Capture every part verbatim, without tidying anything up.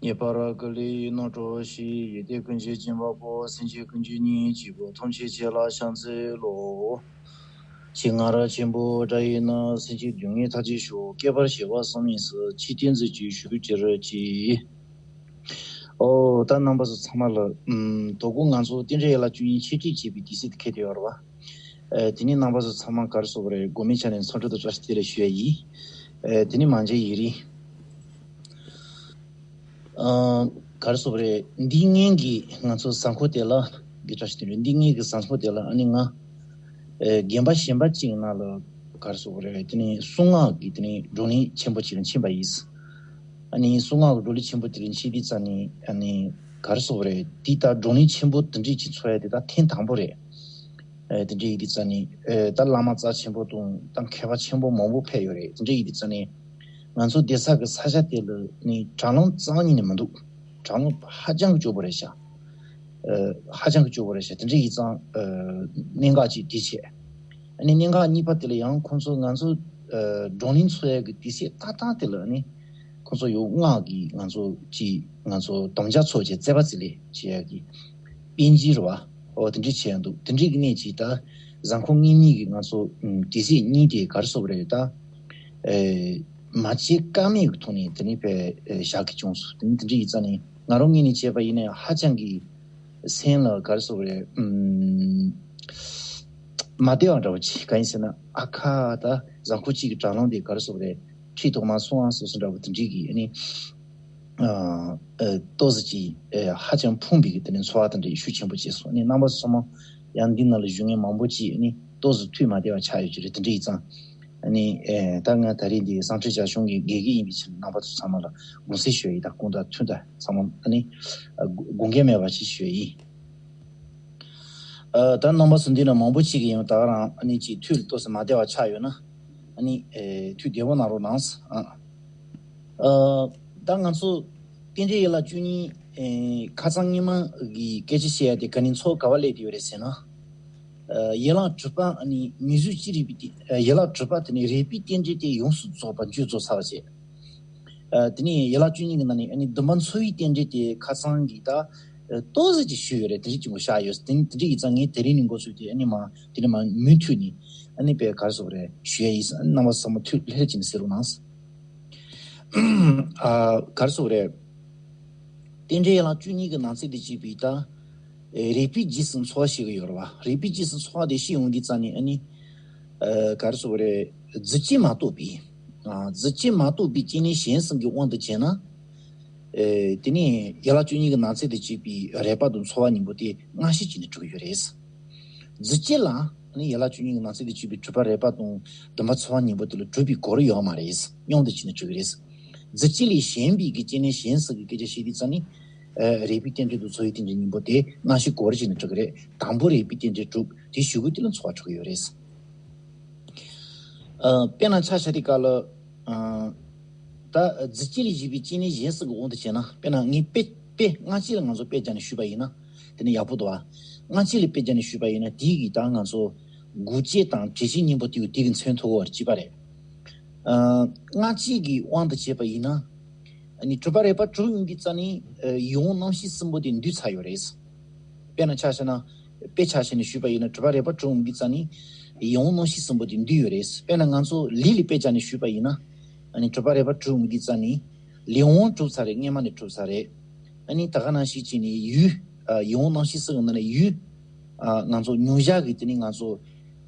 ངེས་པར་ཀུན་ལས་རྣམ་གྲོལ་ཞིག་ཡེ་ཏེ་ཀུན་གྱི་སྦྱིན་པ་པོ། སེམས་ཅན་ཀུན་གྱི་སྙིང་རྗེ་པོ། ཐམས་ཅད་ཆོས་ལ་ཕྱག་འཚལ་ལོ། ཞེས་ང་རང་ཆེན་པོ་སྒྲ་ཡིས་ན། སེམས་ཅན་སྡུག་བསྔལ་མཐའ་ཡས་ཤོག་སྐྱེ་བར་བྱེད་པ་བསམ་ཡས་སུ། ཆོས་བསྟན་མཛོད་ཅིག་ཞུ་ཕྱིར་གྱིས། ཨོ་ད་རྣམ་པ་ཚོ་ཚང་མ་ལ་ཨམ་དོ་དགོང་ང་ཚོ་རྟེན་འབྲེལ་ཡན་ལག་བཅུ་གཉིས་འཆད་ཁྲིད་བྱེད་པའི་དུས་ཚོད་དེ་འཁེལ་བསྡད་ཡོད་རེད་བ། ཨེ་དེ་ནས་རྣམ་པ་ཚོ་ཚང་མ་ག་རེ་ཟེར་དགོས་རེད། དགོས་མེད་ཆ་ནས་འཚམས་འདྲི་དང་བཀྲ་ཤིས་བདེ་ལེགས་ཞུ་ཡ་ཡིན། ཨེ་དེ་ནས་མ་མཇལ་ཡིན་རིང་། ཨ་ག་རེ་ཟེར་དགོས་རེད། འདི་སྔོན་གྱི་ང་ཚོ་གཟའ་འཁོར་དེ་ལ་གི་བཀྲ་ཤིས་བདེ་ལེགས། འདི་སྔོན་གྱི་གཟའ་འཁོར་དེ་ལ་ཨ་ནི་ང་ཨེ་རྒན་པ་གཞན་པ་གཅིག་ནང་ལ་ག་རེ་ཟེར་དགོས་རེད། དེ་ནས་གསུང་ངག་གི་དེ་ནས་བགྲོ་གླེང་ཆེན་པོ་ཅིག་ལ་ཕྱིན་པ་ཡིན། ཨ་ནི་གསུང་ངག་གི་བགྲོ་གླེང་ཆེན་པོ་དེ་ལ་ཕྱིན་དུས་ཙང་ནས་ཨ་ནི་ག་རེ་ཟེར་དགོས་རེད། དེ་ལྟར་བགྲོ་གླེང་ཆེན་པོ་དེ་འདྲས་ཅིག་ཚོགས་ཡ་དེ་ད་ཐེངས་དང་པོ་རེད། ཨེ་དེ་འདྲ་ཡིན་དུས་ཙང་ནས་ཨེ་ད་བླ་མ་རྩ་ཆེན་པོ་དང་ད་མཁས་པ་ཆེན་པོ་མང་པོ་ཕེབས་ཡོད་རེད། དེ་འདྲ་ཡིན་དུས་ཙང་ནས་ང་ཚོ་བསྡད་ས་གི་ས་ཆ་དེ་ལ་ནི་དྲ་ལམ་རྩ་བ་ཉིད་ནས་མི་འདུག་དྲ་ལམ་ཧ་ཅང་གི་སྐྱོ་པོ་རེད་ཤག་ཨེ་ཧ་ཅང་གི་སྐྱོ་པོ་རེད་ཤག་དེ་འདྲ་ཡིན་ཙང་ཨེ་གནད་འགག་ཅིག་དེ་བྱས། ཨ་ནི་གནད་འགག་གཉིས་པ་དེ་ལ་ཡང་ཁོང་ཚོ་ང་ཚོ་ཨེ་བགྲོ་གླེང་ཚོགས་ཡ་གི་དུས་ཚོད་ཏག་ཏག་དེ་ལ་ནི་ཁོང་ཚོ་ཡོད་སྔགས་ཀྱི་ང་ཚོ་ཅིག་ང་ཚོ་དམ་བཅའ་ཚོགས་བྱས་རྩོད་པ་རྩོད་ལེན་བྱེད་ཡ་གི་དཔལ་འབྱོར་བ། ཨོ་དེ་འདྲས་བྱས་འདུག་དེ་འདྲས་ཀྱི་གནས་ཅིག་ད་གཟའ་འཁོར་གཉིས་གཉིས་ཀྱི་ང་ཚོ་ཨམ་དུས་ཚོད་གཉིས་དེ་ག་རེ་ཟེར་དགོས་རེད། ད་ཨེ་མ་བྱེད་ཀ་མེད་ཀྱི་ཐོག་ནས་དེ་ནས་ཕེ་ཨེ་བཞག་གི་བྱུང་སོང་། དེ་ནས་དེ་འདྲས་ཡིན་ཙང་ནས་ང་རང་ངོས་ནས་བྱས་པ་ཡིན་ན་ཡང་ཧ་ཅང་གི་སེམས་ལ་ག་རེ་ཟེར་དགོས་རེད། ཨམ་མ་བདེ་བ་འདྲ་བོ་ཅིག་གང་ཡིན་ཟེར་ན། ཨ་ཁ་ད་གཟའ་འཁོར་གཅིག་གི་དྲ་ལམ་དེ་ག་རེ་ཟེར་དགོས་རེད། ཁྲིད་ཐོག་མ་སོང་ཨ་སོ་སོ་འདྲ་བོ་དེ་འདྲས་ཀྱི་ཨ་ནི། ཨ་ཨ་ཏོག་ཙམ་ཅིག་ཨ་ཧ་ཅང་ཕོངས་པའི་གི་དེ་ནས་ཚོར་བ་དེ་འདྲ་ཤུགས་ཆེན་པོ་སྐྱེས་སོང་། ཨ་ནི་རྣམ་པ་ཚོ་ཚང་མ་ཡང་འདི་ནང་ལ་བཞུགས་མཁན་མང་པོ་ཅིག་ཨ་ནི་ཏོག་ཙམ་ཐུགས་མ་བདེ་བ་ཆགས་ཡོད་ཀྱི་རེད། དེ་འདྲ་ཡིན་ཙང་ཨ་ནི་ཨེ་ད་ང་ད་རེས་འདི་གསང་འཕྲིན་བྱ་གཞུང་གི་དགེ་རྒན་ཡིན་པའི་ཕྱིར་རྣམ་པ་ཚོ་ཚང་མ་ལ་དགོངས་སེལ་ཞུ་ཡ་ཡིན། ད་དགོངས་དག་མཐུན་དག་ཚང་མ་ཨ་ནི་ཨ་དགོངས་འགལ་མེད་པ་ཅིག་ཞུ་ཡ་ཡིན། ཨ་ད་རྣམ་པ་ཚོ་འདི་ན་མང་པོ་ཅིག་གིས་ཡང་ད་ག་རང་ཨ་ནི་ཅིག་ཐུགས་ལ་ཏོག་ཙམ་མ་བདེ་བ་ཆགས་ཡོད་ན་ཨ་ནི་ཨེ་ཐུགས་བདེ་པོ་གནང་རོགས་གནང་། ཨ་ཨ་ད་ང་ཚོ་རྟེན་འབྲེལ་ཡན་ལག་བཅུ་གཉིས་ཨེ་ཁ་སང་སྔོན་མ་གི་སྐད་ཆ་བཤད་ཡ་དེ་ག་ནས་ཚོགས་ག་བ་སླེབས་ཏེ་ཡོད་རེད་ཟེར་ན། ཨ་ཡན་ལག་དྲུག་པ་ཨ་ནི་མིང་གཟུགས་ཅི་རིགས་པའི་རྟེན་ཨ་ཡན་ལག་དྲུག་པ་དེ་ནི་རིགས་པའི་རྟེན་འབྲེལ་དེ་ཡོངས་སུ་རྫོགས་པ་མཇུག་རྫོགས་ཚར་བ་བྱས། ཨ་དེ་ནས་ཡན་ལག་བཅུ་གཉིས་ཀྱི་ནང་ནས་ཨ་ནི་བདུན་པ་འཚོ་བའི་རྟེན་འབྲེལ་དེ་ཁ་སང་གི་ད་ཨ་ཏོག་ཙམ་ཅིག་ཞུས་ཡོད་རེད། དེ་རིགས་ཀྱི་ངོ་བཤད་ཡོད། དེ་དེ་འདྲ་ཡིན་ཙང་ངས་དེ་རིང་ནས་འགོ་ཚུགས་ཏེ་ཨ་ནི་མ་དེ་ནས་མ་མུ་མཐུད་ནས་ཨ་ནི་དཔེ་ག་རེ་ཟེར་དགོས་རེད་ཞུ་ཡ་ཡིན། ཨ་ནི་རྣམ་པ་ཚང་མ་ཐུགས་ལྷོད་ཀྱིས་གསན་རོགས་གནང་། ཨ་ག་རེ་ཟེར་དགོས་རེད། རྟེན་འབྲེལ་ཡན་ལག་བཅུ་གཉིས་ཀྱི་ནང་ཚན་དེ་བྱས་པའི་ད་ཨེ་རིགས་པའི་རྗེས་སུ་འཚོ་བ་ཞེས་ཀྱི་ཡོད་རེད་བ། རིགས་པའི་རྗེས་སུ་འཚོ་བ་དེ་ཤེས་ཡོང་དུས་ཙང་ནས་ཨ་ནི་ཨ་ག་རེ་ཟེར་དགོས་རེད། རྫས་སྐྱེས་མ་གཏོགས་པའི་ཨ་རྫས་སྐྱེས་མ་གཏོགས་པའི་སྐྱེ་གནས་གཞན་གསུམ་གྱི་དབང་དུ་བྱས་ན། ཨེ་དེ་ནས་ཡན་ལག་བཅུ་གཉིས་ཀྱི་ནང་ཚན་དུ་བྱས་པའི་རེག་པ་དང་ཚོར་བ་གཉིས་པོ་དེ་སྔ་ཕྱི་བྱས་ནས་གྲུབ་ཡོད་རེད། རྫས་སྐྱེས་ལ་ནི་ཡན་ལག་བཅུ་གཉིས་ཀྱི་ནང་ཚན་དུ་བྱས་པའི་གྲུབ་པ་རེག་པ་དང་བདེན་པ་ཚོར་བ་གཉིས་པོ་དེ་ལ་གྲུབ་པའི་གོ་རིམ་ཡོད་མ་རེད། མཉམ་དུ་བྱས་ནས་གྲུབ་ཀྱི་རེད། རྫས་སྐྱེས་ལས་གཞན་པའི་གི་སྐྱེ་གནས་གཞན་གསུམ་གྱི་སྐད་ཆ་བཤད་དུས་ཙང་ནི། ཨེ་རིགས་པའི་རྟེན་འབྲེལ་དང་ཚོར་བའི་རྟེན་འབྲེལ་གཉིས་པོ་དེ་སྔ་ཕྱི་གོ་རིམ་བྱས་ནས་གྲུབ་ཀྱི་རེད། དང་པོ་རིགས་པའི་རྟེན་འབྲེལ་གྲུབ་དེ་གཞུག་གུ་དེ་ལ་ཚོར་བ་གྲུབ་ཀྱི་ཡོད་རེད། ཨ་དཔེར་ན་ཆ་བཞག་དུས་སྐབས་ལ། ཨ་ད་རྫས་སྐྱེས་ལས་བྱུང་བའི་སྐྱེ་གནས་གཞན་གསུམ་གྱི་དབང་དུ་བྱས་ན། དཔེར་ན་ངས་དཔེ་དཔེ་སྔ་ཕྱི་ལ་ང་ཚོ་དཔེ་བརྒྱབ་ནས་ཞུས་པ་ཡིན་ན་དེ་ནི་ཡག་པོ་འདུག་ཨ། སྔ་ཕྱི་ལ་དཔེ་བརྒྱབ་ནས་ཞུས་པ་ཡིན་ན་དེའི་གི་ད་ང་ཚོ་འགོག་བྱེད་དང་འབྲེལ་བྱེད་གཉིས་པོ་དེའི་དེ་གི་མཚོན་ཐུབ་པ་གཅིག་པ་རེད། ཨ་སྔ་ཕྱི་གི་དབང་དུ་བྱས་པ་ཡིན་ན། ཨ་ནི་གྲུབ་པ་རེག་པ་གྲུབ་ཡོང་དུས་ཙང་ནི་ཡིད་དབང་རྣམ་ཤེས་གསུམ་པོ་དེ་འདུས་ཚར་ཡོད་རེད། དཔེར་ན་ཆ་བཞག་ན། དཔེ་ཆ་བཞག་ནས་ཞུས་པ་ཡིན་ན་གྲུབ་པ་རེག་པ་གྲུབ་ཡོང་དུས་ཙང་ནི་ཡིད་དབང་རྣམ་ཤེས་གསུམ་པོ་དེ་འདུས་ཡོད་རེད། དཔེར་ན་ང་ཚོ་ལུས་ལ་དཔེ་བཞག་ནས་ཞུས་པ་ཡིན་ན། ཨ་ནི་གྲུབ་པ་རེག་པ་གྲུབ་ཡོང་དུས་ཙང་ནི་ལུས་དབང་གྲུབ་ཚར་རེད། སྔོན་མ་ནས་གྲུབ་ཚར་རེད། ཨ་ནི་ད་ག་ནང་བཞིན་བྱས་ནས་ཡུལ། ཨ་ཡིད་དབང་རྣམ་ཤེས་གསུམ་གྱི་ནང་ནས་ཡུལ། ཨ་ང་ཚོ་མྱོང་བྱ་གི་དེ་ནི་ང་ཚོ་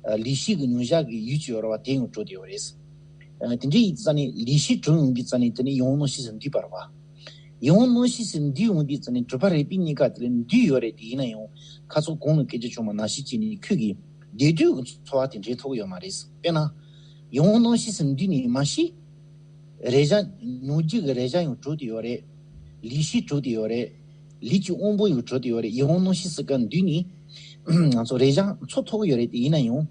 ཨ་ལུས་ཤེས་ཀྱི་མྱོང་བྱ་གི་ཡུལ་གྱི་ཡོད་རེད་བ། དེ་ཡང་གྲུབ་བསྡད་ཡོད་རེད། ཨ་དེ་འདྲའི་ཡིན་ཙང་ནི་ལུས་ཤེས་གྲུབ་ཡོང་དུས་ཙང་ནི་དེ་ནི་ཡིད་དབང་རྣམ་ཤེས་སུ་འདུས་པ་རེད་བ། ཡིད་དབང་རྣམ་ཤེས་སུ་འདུས་ཡོང་དུས་ཙང་ནི་གྲུབ་པ་རེག་པའི་གནས་སྐབས་དེ་ལ་འདུས་ཡོད་རེད། དེ་ཡིན་ན་ཡང་ཁ་སང་གོང་ལ་སྐད་ཆ་བྱུང་བ་ནང་བཞིན་བྱས་ནས་ཁྱོད་ཀྱིས་བདེ་སྡུག་གི་ཚོར་བ་དེ་འདྲའི་ཐོབ་ཀྱི་ཡོད་མ་རེད། དཔེར་ན། ཡིད་དབང་རྣམ་ཤེས་སུ་འདུས་ནས་མ་གཞི། རེག་བྱ་མྱོང་བྱེད་ཀྱི་རེག་བྱ་ཡང་གྲུབ་བསྡད་ཡོད་རེད། ལུས་ཤེས་གྲུབ་བསྡད་ཡོད་རེད། ལུས་ཀྱི་དབང་པོ་ཡང་གྲུབ་བསྡད་ཡོད་རེད། ཡིད་དབང་རྣམ་ཤེས་སུ་ཀ་འདུས་ནས་ང་ཚོ་རེག་བྱ་ཚོར་ཐུབ་ཀྱི་ཡོད་རེད། དེ་ཡིན་ན་ཡང་།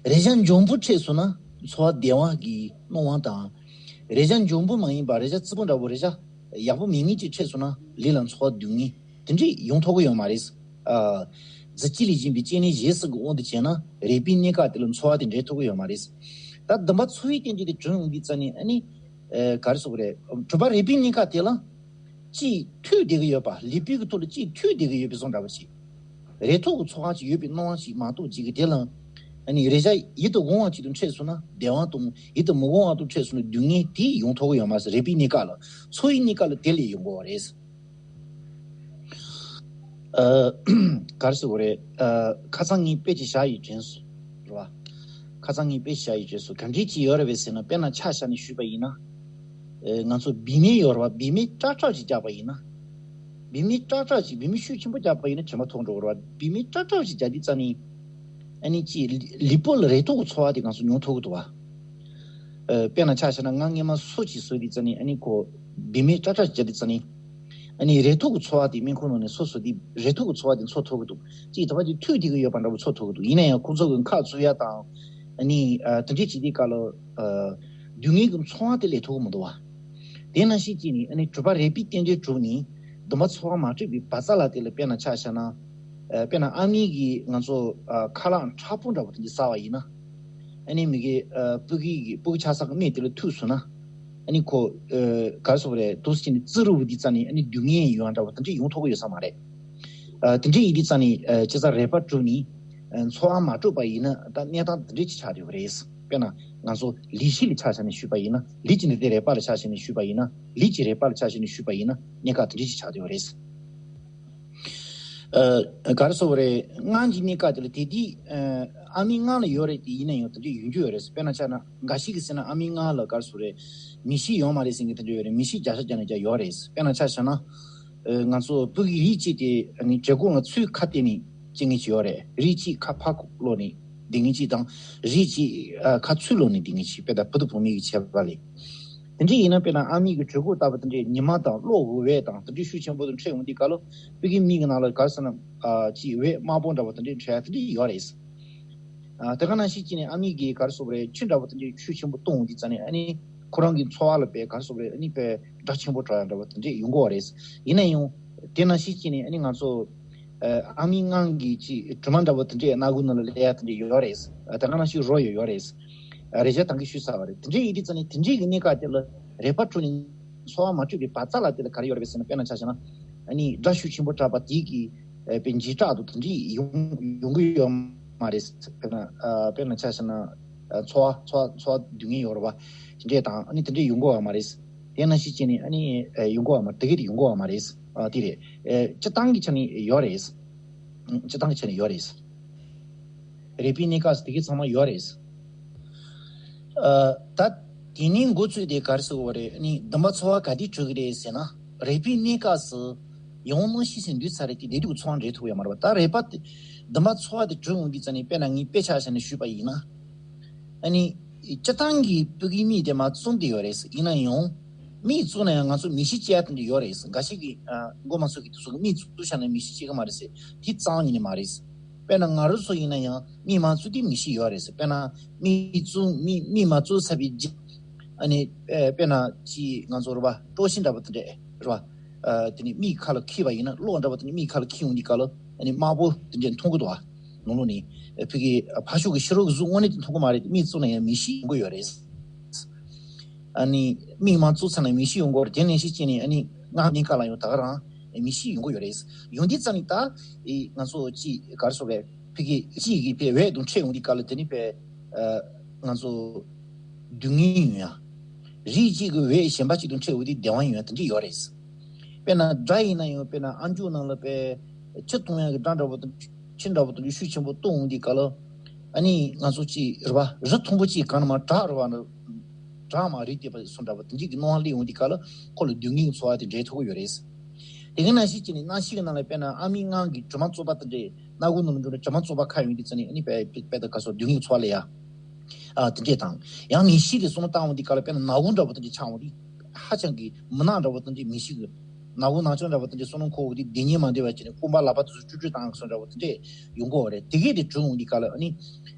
རེག་བྱ་འཇོན་པོ་འཕྲད་སོང་ན་ཚོར་བ་བདེ་བ་གི་སྣང་བ་དང་། རེག་བྱ་འཇོན་པོ་མ་ཡིན་པ་རེག་བྱ་རྩི་པོ་འདྲ་པོ་རེག་བྱ་ཡག་པོ་མེད་མཁན་ཅིག་འཕྲད་སོང་ན་ལུས་ལ་ཚོར་བ་སྡུག་བསྔལ་དེ་འདྲས་ཡོང་ཐུབ་ཀྱི་ཡོད་མ་རེད། ཨ། རྫས་སྐྱེས་ལས་བྱུང་བའི་སྐྱེ་གནས་གཞན་གསུམ་གྱི་དབང་དུ་བྱས་ན་རེག་པའི་གནས་སྐབས་དེ་ལ་ཚོར་བ་དེ་འདྲས་ཐོབ་ཀྱི་ཡོད་མ་རེད། ད་བདེན་པ་ཚོར་བའི་རྟེན་འབྲེལ་དེ་གྲུབ་ཡོང་དུས་ཙ་ནས་ཨ་ནི། ཨེ་ག་རེ་ཟེར་དགོས་རེད། གྲུབ་པ་རེག་པའི་གནས་སྐབས་དེ་ལ། ཅིག་མཐུད་བསྡད་ཀྱི་ཡོད་པ། ལུས་པོའི་གི་ཐོག་ལ་ཅིག་མཐུད་བསྡད་ཀྱི་ཡོད་པའི་བཟོ་འདྲ་བ་ཅིག་རེག་ཐོག་གི་ཚོར་བ་ཅིག་ཡོད་པའི་སྣང་བ་ཅིག་མ་གཏོགས་ཅིག་གི་དེ་ལ། ཨ་ནི་རེག་བྱ་ཡིད་དུ་འོང་བ་ཅིག་ཏུ་འཕྲད་སོང་ན། བདེ་བ་དང་ཡིད་དུ་མི་འོང་བ་དང་འཕྲད་སོང་ན་སྡུག་བསྔལ་དེ་ཡོང་ཐུབ་ཀྱི་ཡོད་མ་རེད། རེག་པའི་གནས་སྐབས་ལ། ཚོར་བའི་གནས་སྐབས་ལ་དེ་ལས་ཡོང་གི་ཡོད་རེད། ཨ། ག་རེ་ཟེར་དགོས་རེད། ཨ། ཁ་སང་ངས་དཔེ་ཅིག་བཞག་ཡོད་དྲན་སོང་། རེད་བ། ཁ་སང་ངས་དཔེ་བཞག་ཡོད་དྲན་སོང་། ག་འདྲས་ཅིག་ཡོད་རེད་པས་ཟེར་ན། དཔེར་ན་ཆ་བཞག་ནས་ཞུས་པ་ཡིན་ན། ཨེ། ང་ཚོ་བེའུ་མིག་ཡོད་རེད་བ། བེའུ་མིག་ཀྲག་ཀྲག་ཅིག་རྒྱག་པ་ཡིན་ན། བེའུ་མིག་ཀྲག་ཀྲག་ཅིག་བེའུ་མིག་ཤུགས་ཆེན་པོ་རྒྱག་པ་ཡིན་ན་དྲན་པ་ཐོར་འགྲོ་གི་རེད་བ། བེའུ་མིག་ཀྲག་ཀྲག་ཅིག་རྒྱག་དུས་ཙ་ནི། ཨ་ནི་ཅིག་ལུས་པོ་ལ་རེག་ཐོག་གི་ཚོར་བ་དེ་ང་ཚོ་མྱོང་ཐུབ་ཀྱི་འདུག་བ། ཨ། དཔེར་ན་ཆ་བཞག་ན་ང་སྔས་མ་སོ་གཅིག་ཟོས་དུས་ཙ་ནི། ཨ་ནི་ཁོ་བེའུ་མིག་ཀྲག་ཀྲག་རྒྱག་དུས་ཙ་ནི། ཨ་ནི་རེག་ཐོག་གི་ཚོར་བ་དེ། སྨན་ཁང་ནང་ནས་སོ་ཟོས་དུས་རེག་ཐོག་གི་ཚོར་བ་དེ་ཚོར་ཐུབ་ཀྱི་འདུག་ཅིག་དེ་བ་ཅིག་མཐུད་བསྡད་ཀྱི་ཡོད་པ་འདྲ་པོ་ཚོར་ཐུབ་ཀྱི་འདུག་ཡིན་ན་ཡང་ཁོ་ཚོ་གི་ཁ་བཙུམ་ཡ་དང་། ཨ་ནི། ཨ། དེ་འདྲས་བྱེད་དུས་སྐབས་ལ། ཨ། སྡུག་བསྔལ་གྱི་ཚོར་བ་དེ་སླེབས་ཐུབ་ཀྱི་མི་འདུག་བ། དེ་ནང་བཞིན་བྱས་ནས། ཨ་ནི་སྒྲིབ་པ་རེག་པའི་རྟེན་འབྲེལ་གྲུབ་ནས་འདུན་པ་ཚོར་བ་མ་གྲུབ་པའི་བར་མཚམས་ལ། དེ་ལ་དཔེར་ན་ཆ་བཞག་ན། ཨ། དཔེར་ན་ཨ་མའི་གིས་ང་ཚོ། ཨ། ཁ་ལག་མཁྲེགས་པོ་འདྲ་པོ་དེ་འདྲས་ཟ་བ་ཡིན་ན། ཨ་ནི་མི་གི། ཨ། སྤུ་གུ་གི། སྤུ་གུ་ཆགས་ས་གི་སྨན་དེ་ལ་ཐུག་སོང་ན། ཨ་ནི་ཁོ། ཨ། ག་རེ་ཟེར་དགོས་རེད། འདུག་སེ་བྱས་ནས་བཙིར་རུ་བུ་དུས་ཙ་ནི། ཨ་ནི་སྡུག་བསྔལ་ཡོང་འདྲ་པོ་དེ་འདྲས་ཡོང་ཐུབ་ཀྱི་ཡོད་ས་མ་རེད། ཨ། དེ་འདྲས་ཡིན་དུས་ཙ་ནི། ཨ། བྱས་ཙང་རེག་པ་གྲུབ་ནས། ཨ། ཚོར་བ་མ་གྲུབ་པ་ཡིན་ན། ད་གནས་སྟངས་དེ་འདྲས་ཅིག་ཆགས་བསྡད་ཡོད་རེད། དཔེར་ན་ང་ཚོ་ལུས་ཤེས་ལ་ཆ་བཞག་ནས་ཞུས་པ་ཡིན་ན། ལུས་ཀྱི་འདུ་བྱེད་རེག་པ་ལ་ཆ་བཞག་ནས་ཞུས་པ་ཡིན་ན། ལུས་ཀྱི་རེག་པ་ལ་ཆ་བཞག་ནས་ཞུས་པ་ཡིན་ན། གནས་སྐབས་དེ་འདྲས་ཅིག་ཆགས་བསྡད་ཡོད་རེད། ཨ། ག་རེ་ཟེར་དགོས་རེད། སྔོན་གྱི་གནས་སྐབས་དེ་ལ། དེ་དུས། ཨ། ཨ་མའི་མངལ་ལ་ཡོད་རེད་དེ། ཡིན་ན་ཡང་དེ་འདྲས་ཡོང་རྒྱུ་ཡོད་རེད། དཔེར་ན་ཆ་ན། འགའ་ཞིག་གིས་ཟེར་ན། ཨ་མའི་མངལ་ལ། ག་རེ་ཟེར་དགོས་རེད། མིག་ཤེལ་ཡོད་མ་རེད་ཟེར་མཁན་དེ་འདྲས་ཡོད་རེད། མིག་ཤེལ་བརྒྱ་ཆ་བརྒྱ་ནས་བརྒྱ་ཡོད་རེད། དཔེར་ན་ཆ་བཞག་ན། ཨ། ང་ཚོ་སྤུ་གུའི་རིགས་གཅིག་དེ། ཨ་ནི་བྲེ་གོང་ལ་ཚུར་ཁ་གཏད་ནས་སྐྱེ་མཁན་ཅིག་ཡོད་རེད། རིགས་གཅིག་ཁ་ཕར་ལོག་ནས་བསྡད་མཁན་ཅིག་དང་། རིགས་གཅིག་ཨ། ཁ་ཚུར་ལོག་ནས་བསྡད་མཁན་ཅིག་དཔེར་ན་བུ་དང་བུ་མོའི་གི་ཁྱད་པར་ལས། དེ་འདྲས་ཡིན་ན། དཔེར་ན་ཨ་མའི་གི་བྲེ་གོང་ལྟ་བུ་དེ་འདྲས་ཉི་མ་དང་གློག་གི་འོད་དང་དེ་འདྲས་ཤུགས་ཆེན་པོ་དང་འཕྲད་ཡོང་དུས་སྐབས་ལ། སྤུ་གུའི་མིག་གི་ནང་ལ། ག་རེ་ཟེར་ན། ཨ། ཅིག་འོད་དམར་པོ་འདྲ་པོ་དེ་འདྲས་འཕྲད་ཡ་དེ་འདྲས་ཡོད་རེད། ཨ། དེ་ག་ནང་བཞིན་བྱས་ནས་ཨ་མའི་གི། ག་རེ་ཟེར་དགོས་རེད། ཆུ་འདྲ་པོ་དེ་འདྲས་ཤུགས་ཆེན་པོ་གཏོང་ཡོང་དུས་ཙ་ནི། ཨ་ནི་ཁོ་རང་གི་ཚོར་བ་ལ་དཔེ། ག་རེ་ཟེར་དགོས་རེད། ཨ་ནི་དཔེ་སྒྲ་ཆེན་པོ་གྲགས་ཡ་འདྲ་པོ་དེ་འདྲས་ཡོང་གི་ཡོད་རེད། ཡིན་ན་ཡང་དེ་ནང་བཞིན་བྱས་ནས། ཨ་ནི་ང་ཚོ། ཨ། ཨ་མའི་མངལ་གྱི་ཅིག་དྲི་མ་འདྲ་པོ་དེ་འདྲས་སྣ་ཁུག་ནང་ལ་སླེབས་ཡ་དེ་འདྲས་ཡོད་རེད། ཨ། དེ་ག་ནང་བཞིན་རོ་ཡོད་ཡོད་རེད། ཨ། རེག་བྱ་ད་གིན་ཞུས་ཚར་བ་རེད། དེ་འདྲས་ཡིན་དུས་ཙ་ནི་དེ་འདྲས་ཀྱི་གནས་སྐབས་དེ་ལ་རེག་པ་གྲུབ་ནས་ཚོར་བ་མ་གྲུབ་པའི་བར་མཚམས་ལ། དེ་ལ་ག་རེ་ཡོད་རེད་པས་ཟེར་ན། དཔེར་ན་ཆ་བཞག་ན། ཨ་ནི་སྒྲ་ཤུགས་ཆེན་པོ་གྲགས་པ་དེ་གི། ཨ། དཔེ་འཇིགས་སྐྲག་དང་དེ་འདྲས་ཡོང་ཡོང་གི་ཡོད་མ་རེད། དཔེར་ན། ཨ། དཔེར་ན་ཆ་བཞག་ན། ཨ། ཚོར་བ། ཚོར་བ། ཚོར་བ་སྡུག་བསྔལ་ཡོད་རེད་པ། དེ་འདྲས་དང་། ཨ་ནི་དེ་འདྲས་ཡོང་གི་ཡོད་མ་རེད། དེ་ནང་བཞིན་བྱས་ནས། ཨ་ནི། ཨ། ཡོང་གི་ཡོད་མ། དེ་ག་དེ་ཡོང་གི་ཡོད་མ་རེད། ཨ། དེ་རེད། ཨ། སྤྱིར་བཏང་གི་ཆ་ནས་ཡོད་རེད། སྤྱིར་བཏང་གི་ཆ་ནས་ཡོད་རེད། རེག་པའི་གནས་སྐབས་སུ་དེ་ག་ཚང་མ་ཡོད་རེད། ཨ། ད་དེ་ནས་འགོ་བཙུགས་ཏེ། ག་རེ་ཟེར་དགོས་རེད། ཨ་ནི་འདུན་པ་ཚོར་བ་ག་དུས་གྲུབ་ཀྱི་རེད་ཟེར་ན། རེག་པའི་གནས་སྐབས་སུ་ཡང་སྣང་ཞིག་ཟིན་དུས་ཚར་རེད་དེ། བདེ་སྡུག་ཚོར་བ་འདྲེས་ཐུབ་ཡོད་མ་རེད་པ། ད་རེག་པ་དེ། འདུན་པ་ཚོར་བ་དེ་གྲུབ་ཡོང་དུས་ཙ་ནི། དཔེར་ན་ངས་དཔེ་ཆ་བཞག་ནས་ཞུས་པ་ཡིན་ན། ཨ་ནི་སྤྱིར་བཏང་གི་སྤུ་གུའི་མིག་དེ་མར་བཙུམས་བསྡད་ཡོད་རེད། ཡིན་ན་ཡང་མིག་བཙུམས་ན་ཡང་ང་ཚོ་མིག་ཤེལ་སྐྱེ་ཡ་དེ་འདྲ་ཡོད་རེད། འགའ་ཞིག་གིས། ཨ། མགོ་མ་ཚོས་ཀྱི་དེ་ཚོ་གིས་མིག་བཙུམས་བཞག་ན་མིག་ཤེལ་སྐྱེ་གི་མ་རེད་ཟེར། དེ་རྩ་བ་ཉིད་ནས་མ་རེད། དཔེར་ན་ང་རང་ཚོ་ཡིན་ན་ཡང་མིག་མ་བཙུམས་དུས་མིག་ཤེལ་ཡོད་རེད་ཟེར། དཔེར་ན་མིག་བཙུམས། མིག་མིག་མ་བཙུམས་ཚར་བའི་རྗེས། ཨ་ནི། ཨ། དཔེར་ན་ཅིག་ང་ཚོ་རེད་པ། གྲོགས་ཤིག་འདྲ་པོ་དེ་འདྲས་རེད་པ། ཨ། དེ་ནས་མིག་ཁ་ལ་འཁྱེར་བ་ཡིན་ན། གློག་འདྲ་པོ་དེ་འདྲས་མིག་ཁ་ལ་འཁྱེར་ཡོང་དུས་སྐབས་ལ། ཨ་ནི་དམར་པོ་དེ་འདྲས་མཐོང་གི་འདུག་པ། ནང་ལོགས་ནས། ཨ། ཕ་གི་ཕར་ཕྱོགས་ཀྱི་ཕྱི་རོལ་གྱི་གཟུགས་དངོས་གནས་དེ་མཐོང་གི་མ་རེད། མིག་བཙུམས་ན་ཡང་མིག་ཤེལ་ཡོང་གི་ཡོད་རེད། ཨ་ནི་མིག་མ་བཙུམས་ཚར་ན་མིག་ཤེལ་ཡོང་གི་ཡོད་རེད། དེ་ནང་བཞིན་བྱས་ནས། ཨ་ནི་སྔགས་གནས་སྐབས་ལ་ཡང་ད་ག་རང་མིག་ཤེལ་ཡོང་གི་ཡོད་རེད། ཡོང་དུས་ཙ་ནི་ད། ཨེ། ང་ཚོ་ཅིག་ག་རེ་ཟེར་དགོས་རེད། ཕ་གི་གཅིག་གི་དཔེ་འོད་དང་འཕྲད་ཡོང་དུས་སྐབས་ལ། དེ་ནི་དཔེ། ཨ། ང་ཚོ་སྡུག་བསྔལ་ཡོང་ཡ། རིགས་གཅིག་གི་འོད་གཞན་པ་གཅིག་དང་འཕྲད་ཡོང་དུས་བདེ་བ་ཡོང་ཡ་དེ་འདྲས་ཡོད་རེད། དཔེར་ན་སྒྲ་ཡིན་ན་ཡང་། དཔེར་ན་ཨམ་ཅོག་ནང་ལ་དཔེ་ཆུ་གཏོང་ཡ་གི་སྒྲ་འདྲ་པོ་དང་། ཆུ་འདྲ་པོ་དང་ཤུགས་ཆེན་པོ་གཏོང་ཡོང་དུས་སྐབས་ལ། ཨ་ནི་ང་ཚོ་ཅིག་རེད་པ། རི་མཐོན་པོ་གཅིག་གང་ན་མར་བྲག་རེད་པ། བྲག་མར་རི་རྡིབ་པ་སོགས་འདྲ་པོ་དེ་འདྲས་ཀྱི་སྣང་བ་སླེབས་ཡོང་དུས་སྐབས་ལ། ཁོ་ལ་སྡུག་བསྔལ་གྱི་ཚོར་བ་དེ་འདྲེས་ཐུབ་ཀྱི་ཡོད་རེད། དེ་ག་ནང་བཞིན་བྱས་ནས་སྣང་ཞིག་གི་ནང་ལ། དཔེར་ན་ཨ་མའི་མངལ་གྱི་དྲི་མ་བཙོག་པ་དེ་འདྲས། སྣ་ཁུག་ནང་ལ་འགྲོ་ནས་དྲི་མ་བཙོག་པ་ཁ་ཡོང་དུས་ཙ་ནི། ཨ་ནི་དཔེ་དཔེ་དཔེ་ད་ག་ཟེར། སྡུག་བསྔལ་ཚོར་བ་སླེབས་ཡ། ཨ། དེ་འདྲས་དང་། ཡང་མིག་ཤེལ་དེ་བཙུམས་བཏང་ཡོང་དུས་སྐབས་ལ། དཔེར་ན་ནག་པོ་འདྲ་པོ་དེ་འདྲས་ཆགས་ཡོང་དུས། ཧ་ཅང་གི་མུན་ནག་འདྲ་པོ་དེ་འདྲས། མིག་ཤེལ་གྱི་ནག་པོ་ནག་ཅོག་འདྲ་པོ་དེ་འདྲས་བཙུམས་ན། ཁོ་འོ་དེ་བདེ་གཉིད་མ་བདེ་བ་བྱས་ནས། རྐང་པ་ལག་པ་དེ་ཚོ་ཀྲུག་ཀྲུག་བཏང་སོང་འདྲ་པོ་དེ་འདྲས་ཡོང་གི་ཡོད་རེད། དེ་གས་དེ་གྲུབ་ཡོང་དུས་སྐབས་ལ། ཨ་ནི།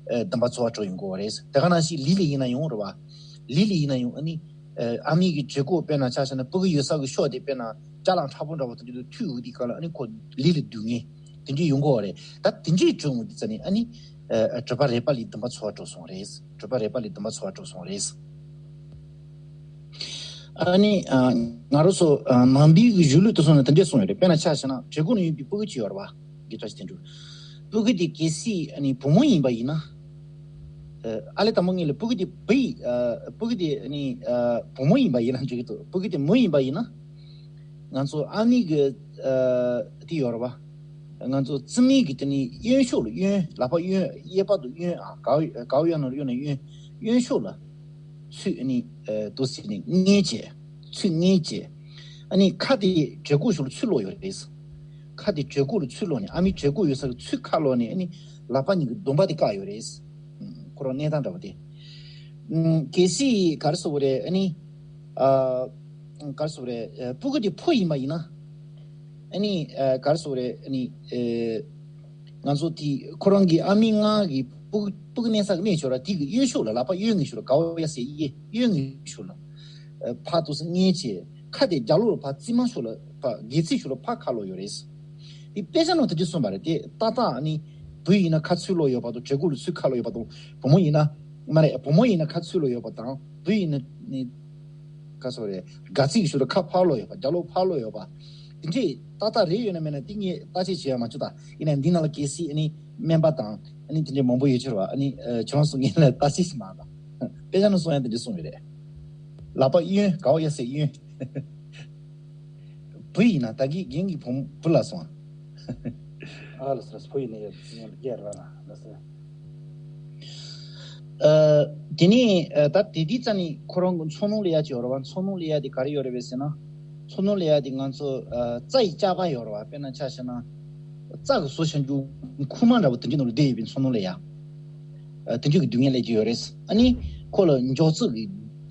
ཨ། འདུན་པ་ཚོར་བ་གྲུབ་ཡོང་གི་ཡོད་རེད། དེ་ག་ནང་བཞིན་ལུས་ལ་ཡིན་ན་ཡང་རེད་པ། ལུས་ལ་ཡིན་ན་ཡང་། ཨ་ནི། ཨ། ཨ་མའི་གི་བྲེ་གོང་། དཔེར་ན་ཆ་བཞག་ན་སྤུ་གུ་ཡོད་ས་གི་ཕྱོགས་དེ། དཔེར་ན་ཅ་ལག་མཁྲེགས་པོ་འདྲ་པོ་དེ་འདྲས་དང་མཐུད་ཡོང་དུས་སྐབས་ལ། ཨ་ནི་ཁོ་ལུས་ལ་སྡུག་བསྔལ་དེ་འདྲས་ཡོང་གི་ཡོད་རེད། ད་དེ་འདྲས་གྲུབ་ཡོང་དུས་ཙ་ནི། ཨ་ནི། ཨ། སྒྲིབ་པ་རེག་པ་ལས་འདུན་པ་ཚོར་བ་གྲུབ་སོང་རེད། སྒྲིབ་པ་རེག་པ་ལས་འདུན་པ་ཚོར་བ་གྲུབ་སོང་རེད། ཨ་ནི་ཨ་ང་རང་ཚོ་ཨ་ནང་པའི་གི་གཞུང་ལུགས་དེ་ཚོ་ནང་དེ་འདྲས་གསུངས་ཡོད་རེད། དཔེར་ན་ཆ་བཞག་ན་བྲན་ཀུན་ལ་ཡོད་པའི་སྤུ་གུ་ཅིག་ཡོད་རེད་བ། དགེ་བཀྲ་ཤིས་དོན་གྲུབ། སྤུ་གུ་དེ་གལ་སྲིད་ཨ་ནི་བུ་མོ་ཡིན་པ་ཡིན་ན། ཨ་ལས་དང་པོ་ངེད་ལ་སྤུ་གུ་དེ་བུ་ཡིན། ཨ་སྤུ་གུ་དེ་ཨ་ནི་ཨ་བུ་མོ་ཡིན་པ་ཡིན་ན་འགྲིག་གི་འདུག་སྤུ་གུ་དེ་མོ་ཡིན་པ་ཡིན་ན། ང་ཚོ་ཨ་མའི་གི་ཨ་དེ་ཡོད་རེད་བ། ང་ཚོ་བཙུན་མའི་གི་དེ་ནི་གཡོན་ཕྱོགས་ལ། གཡོན། ལག་པ་གཡོན། གཡས་པ་དང་གཡོན། ཨ་གའུ་གའུ་གཡོན་ན་གཡོན་ན་གཡོན། གཡོན་ཕྱོགས་ལ་ཚུར་ཨ་ནི་ཨ་འདུག་སེ་ནི་མངལ་བྱས། ཚུར་མངལ་བྱས། ཨ་ནི་ཁ་དེ་བྲན་ཀུན་ཕྱོགས་ལ་ཚུར་ལོག་ཡོད་རེད། ཁ་དེ་བྲན་ཀུན་ལ་ཚུར་ལོག་ནས། ཨ་མའི་བྲན་ཀུན་ཡོད་ས་གི་ཚུར་ཁ་ལོག་ནས། ཨ་ནི་ལག་པ་གཉིས་ཀྱི་གདོང་པ་དེ་བཀག་ཡོད་རེད། ཁོ་རང་གནས་སྟངས་འདྲ་བ་དེ། གལ་སྲིད་ག་རེ་ཟེར་དགོས་རེད། ཨ་ནི་ཨ་ག་རེ་ཟེར་དགོས་རེད། ཨ་སྤུ་གུ་དེ་ཕོ་ཡིན་པ་ཡིན་ན། ཨ་ནི་ཨ་ག་རེ་ཟེར་དགོས་རེད། ཨ་ནི་ཨ་ང་ཚོ་དེ་ཁོ་རང་གི་ཨ་མའི་མངལ་གྱི་སྤུ་གུ་སྤུ་གུ་གནས་ས་གི་གནས་ཕྱོགས་ར། དེ་གི་གཡོན་ཕྱོགས་ལ། ལག་པ་གཡོན་གྱི་ཕྱོགས་ལ། གའུ་གཡས་སེ་གཡས། གཡོན་གྱི་ཕྱོགས་ལ། ཨ་ཕར་འདུག་སེ་མངལ་བྱས། ཁ་དེ་རྒྱབ་ལོགས་ལ་ཕར། རྩིབ་མ་ཕྱོགས་ལ་ཕར། སྒལ་ཚིགས་ཕྱོགས་ལ་ཕར་ཁ་ལོག་ཡོད་རེད། དེ་དཔེ་ཆ་ནང་དེ་འདྲས་གསུངས་པ་རེད། དེ་ཏག་ཏག་ཨ་ནི་བུ་ཡིན་ན་ཁ་ཚུར་ལོག་ཡོད་པ་དང་། བྲན་ཀུན་ལ་ཚུར་ཁ་ལོག་ཡོད་པ་དང་། བུ་མོ་ཡིན་ན། མ་རེད། བུ་མོ་ཡིན་ན་ཁ་ཚུར་ལོག་ཡོད་པ་དང་། བུ་ཡིན་ན་ནི་ག་རེ་ཟེར་དགོས་རེད། སྒལ་ཚིགས་ཕྱོགས་ལ་ཁ་ཕར་ལོག་ཡོད་པ། རྒྱབ་ལོགས་ཕར་ལོག་ཡོད་པ། དེ་འདྲས་ཏག་ཏག་རེད་ཡོད་ན་མེད་ན་དེ་ངས་བརྟག་དཔྱད་བྱེད་ཡ་མ་བྱུང་ད། ཡིན་ནའང་འདི་ནང་ལ་གལ་སྲིད་ཨ་ནི་སྨན་པ་དང་ཨ་ནི་དེ་འདྲས་མང་པོ་ཡོད་ཕྱིར་བ། ཨ་ནི་ཨ་ཁྱེད་རང་ཚོ་ངས་ལ་བརྟག་དཔྱད་ཞིག་གནང་དང་། དཔེ་ཆ་ནང་གསུང་ཡ་དེ་འདྲས་གསུངས་ཡོད་རེད། ལག་པ་གཡོན། གའུ་གཡས་སེ་གཡོན། བུ་ཡིན་ན། ད་གིན་རྒན་གྱིས་བུ་བུ་ལབ་སོང་། ཨ་ལ་སོ་སོ་བུ་ཡིན་ན་ཡ་ཡ་ར་ལ་ལ་སོ། ཨ་དེ་ནས་ཨ་ད་དེ་དུས་ཙ་ནས་ཁོ་རང་གི་མཚོ་སྣུམ་ལེན་ཡ་ཅིག་ཡོད་རེད་བ། མཚོ་སྣུམ་ལེན་ཡ་དེ་ག་རེ་ཡོད་རེད་བས་ཟེར་ན། མཚོ་སྣུམ་ལེན་ཡ་དེ་ང་ཚོ་ཨ་རྩྭ་ཡི་ལྕགས་པ་ཡོད་རེད་བ། དཔེར་ན་ཆ་བཞག་ན། རྩྭ་གི་བཟོ་བྱ་རྒྱུ་ཁུག་མ་འདྲ་བོ་དེ་འདྲའི་ནང་ལ་བསྡད་ཡོད་པའི་མཚོ་སྣུམ་ལེན་ཡ། ཨ་དེ་འདྲའི་གི་སྡུག་བསྔལ་སླེབས་ཀྱི་ཡོད་རེད། ཨ་ནི་ཁོ་ལ་འཇོག་ཚུལ་གྱི་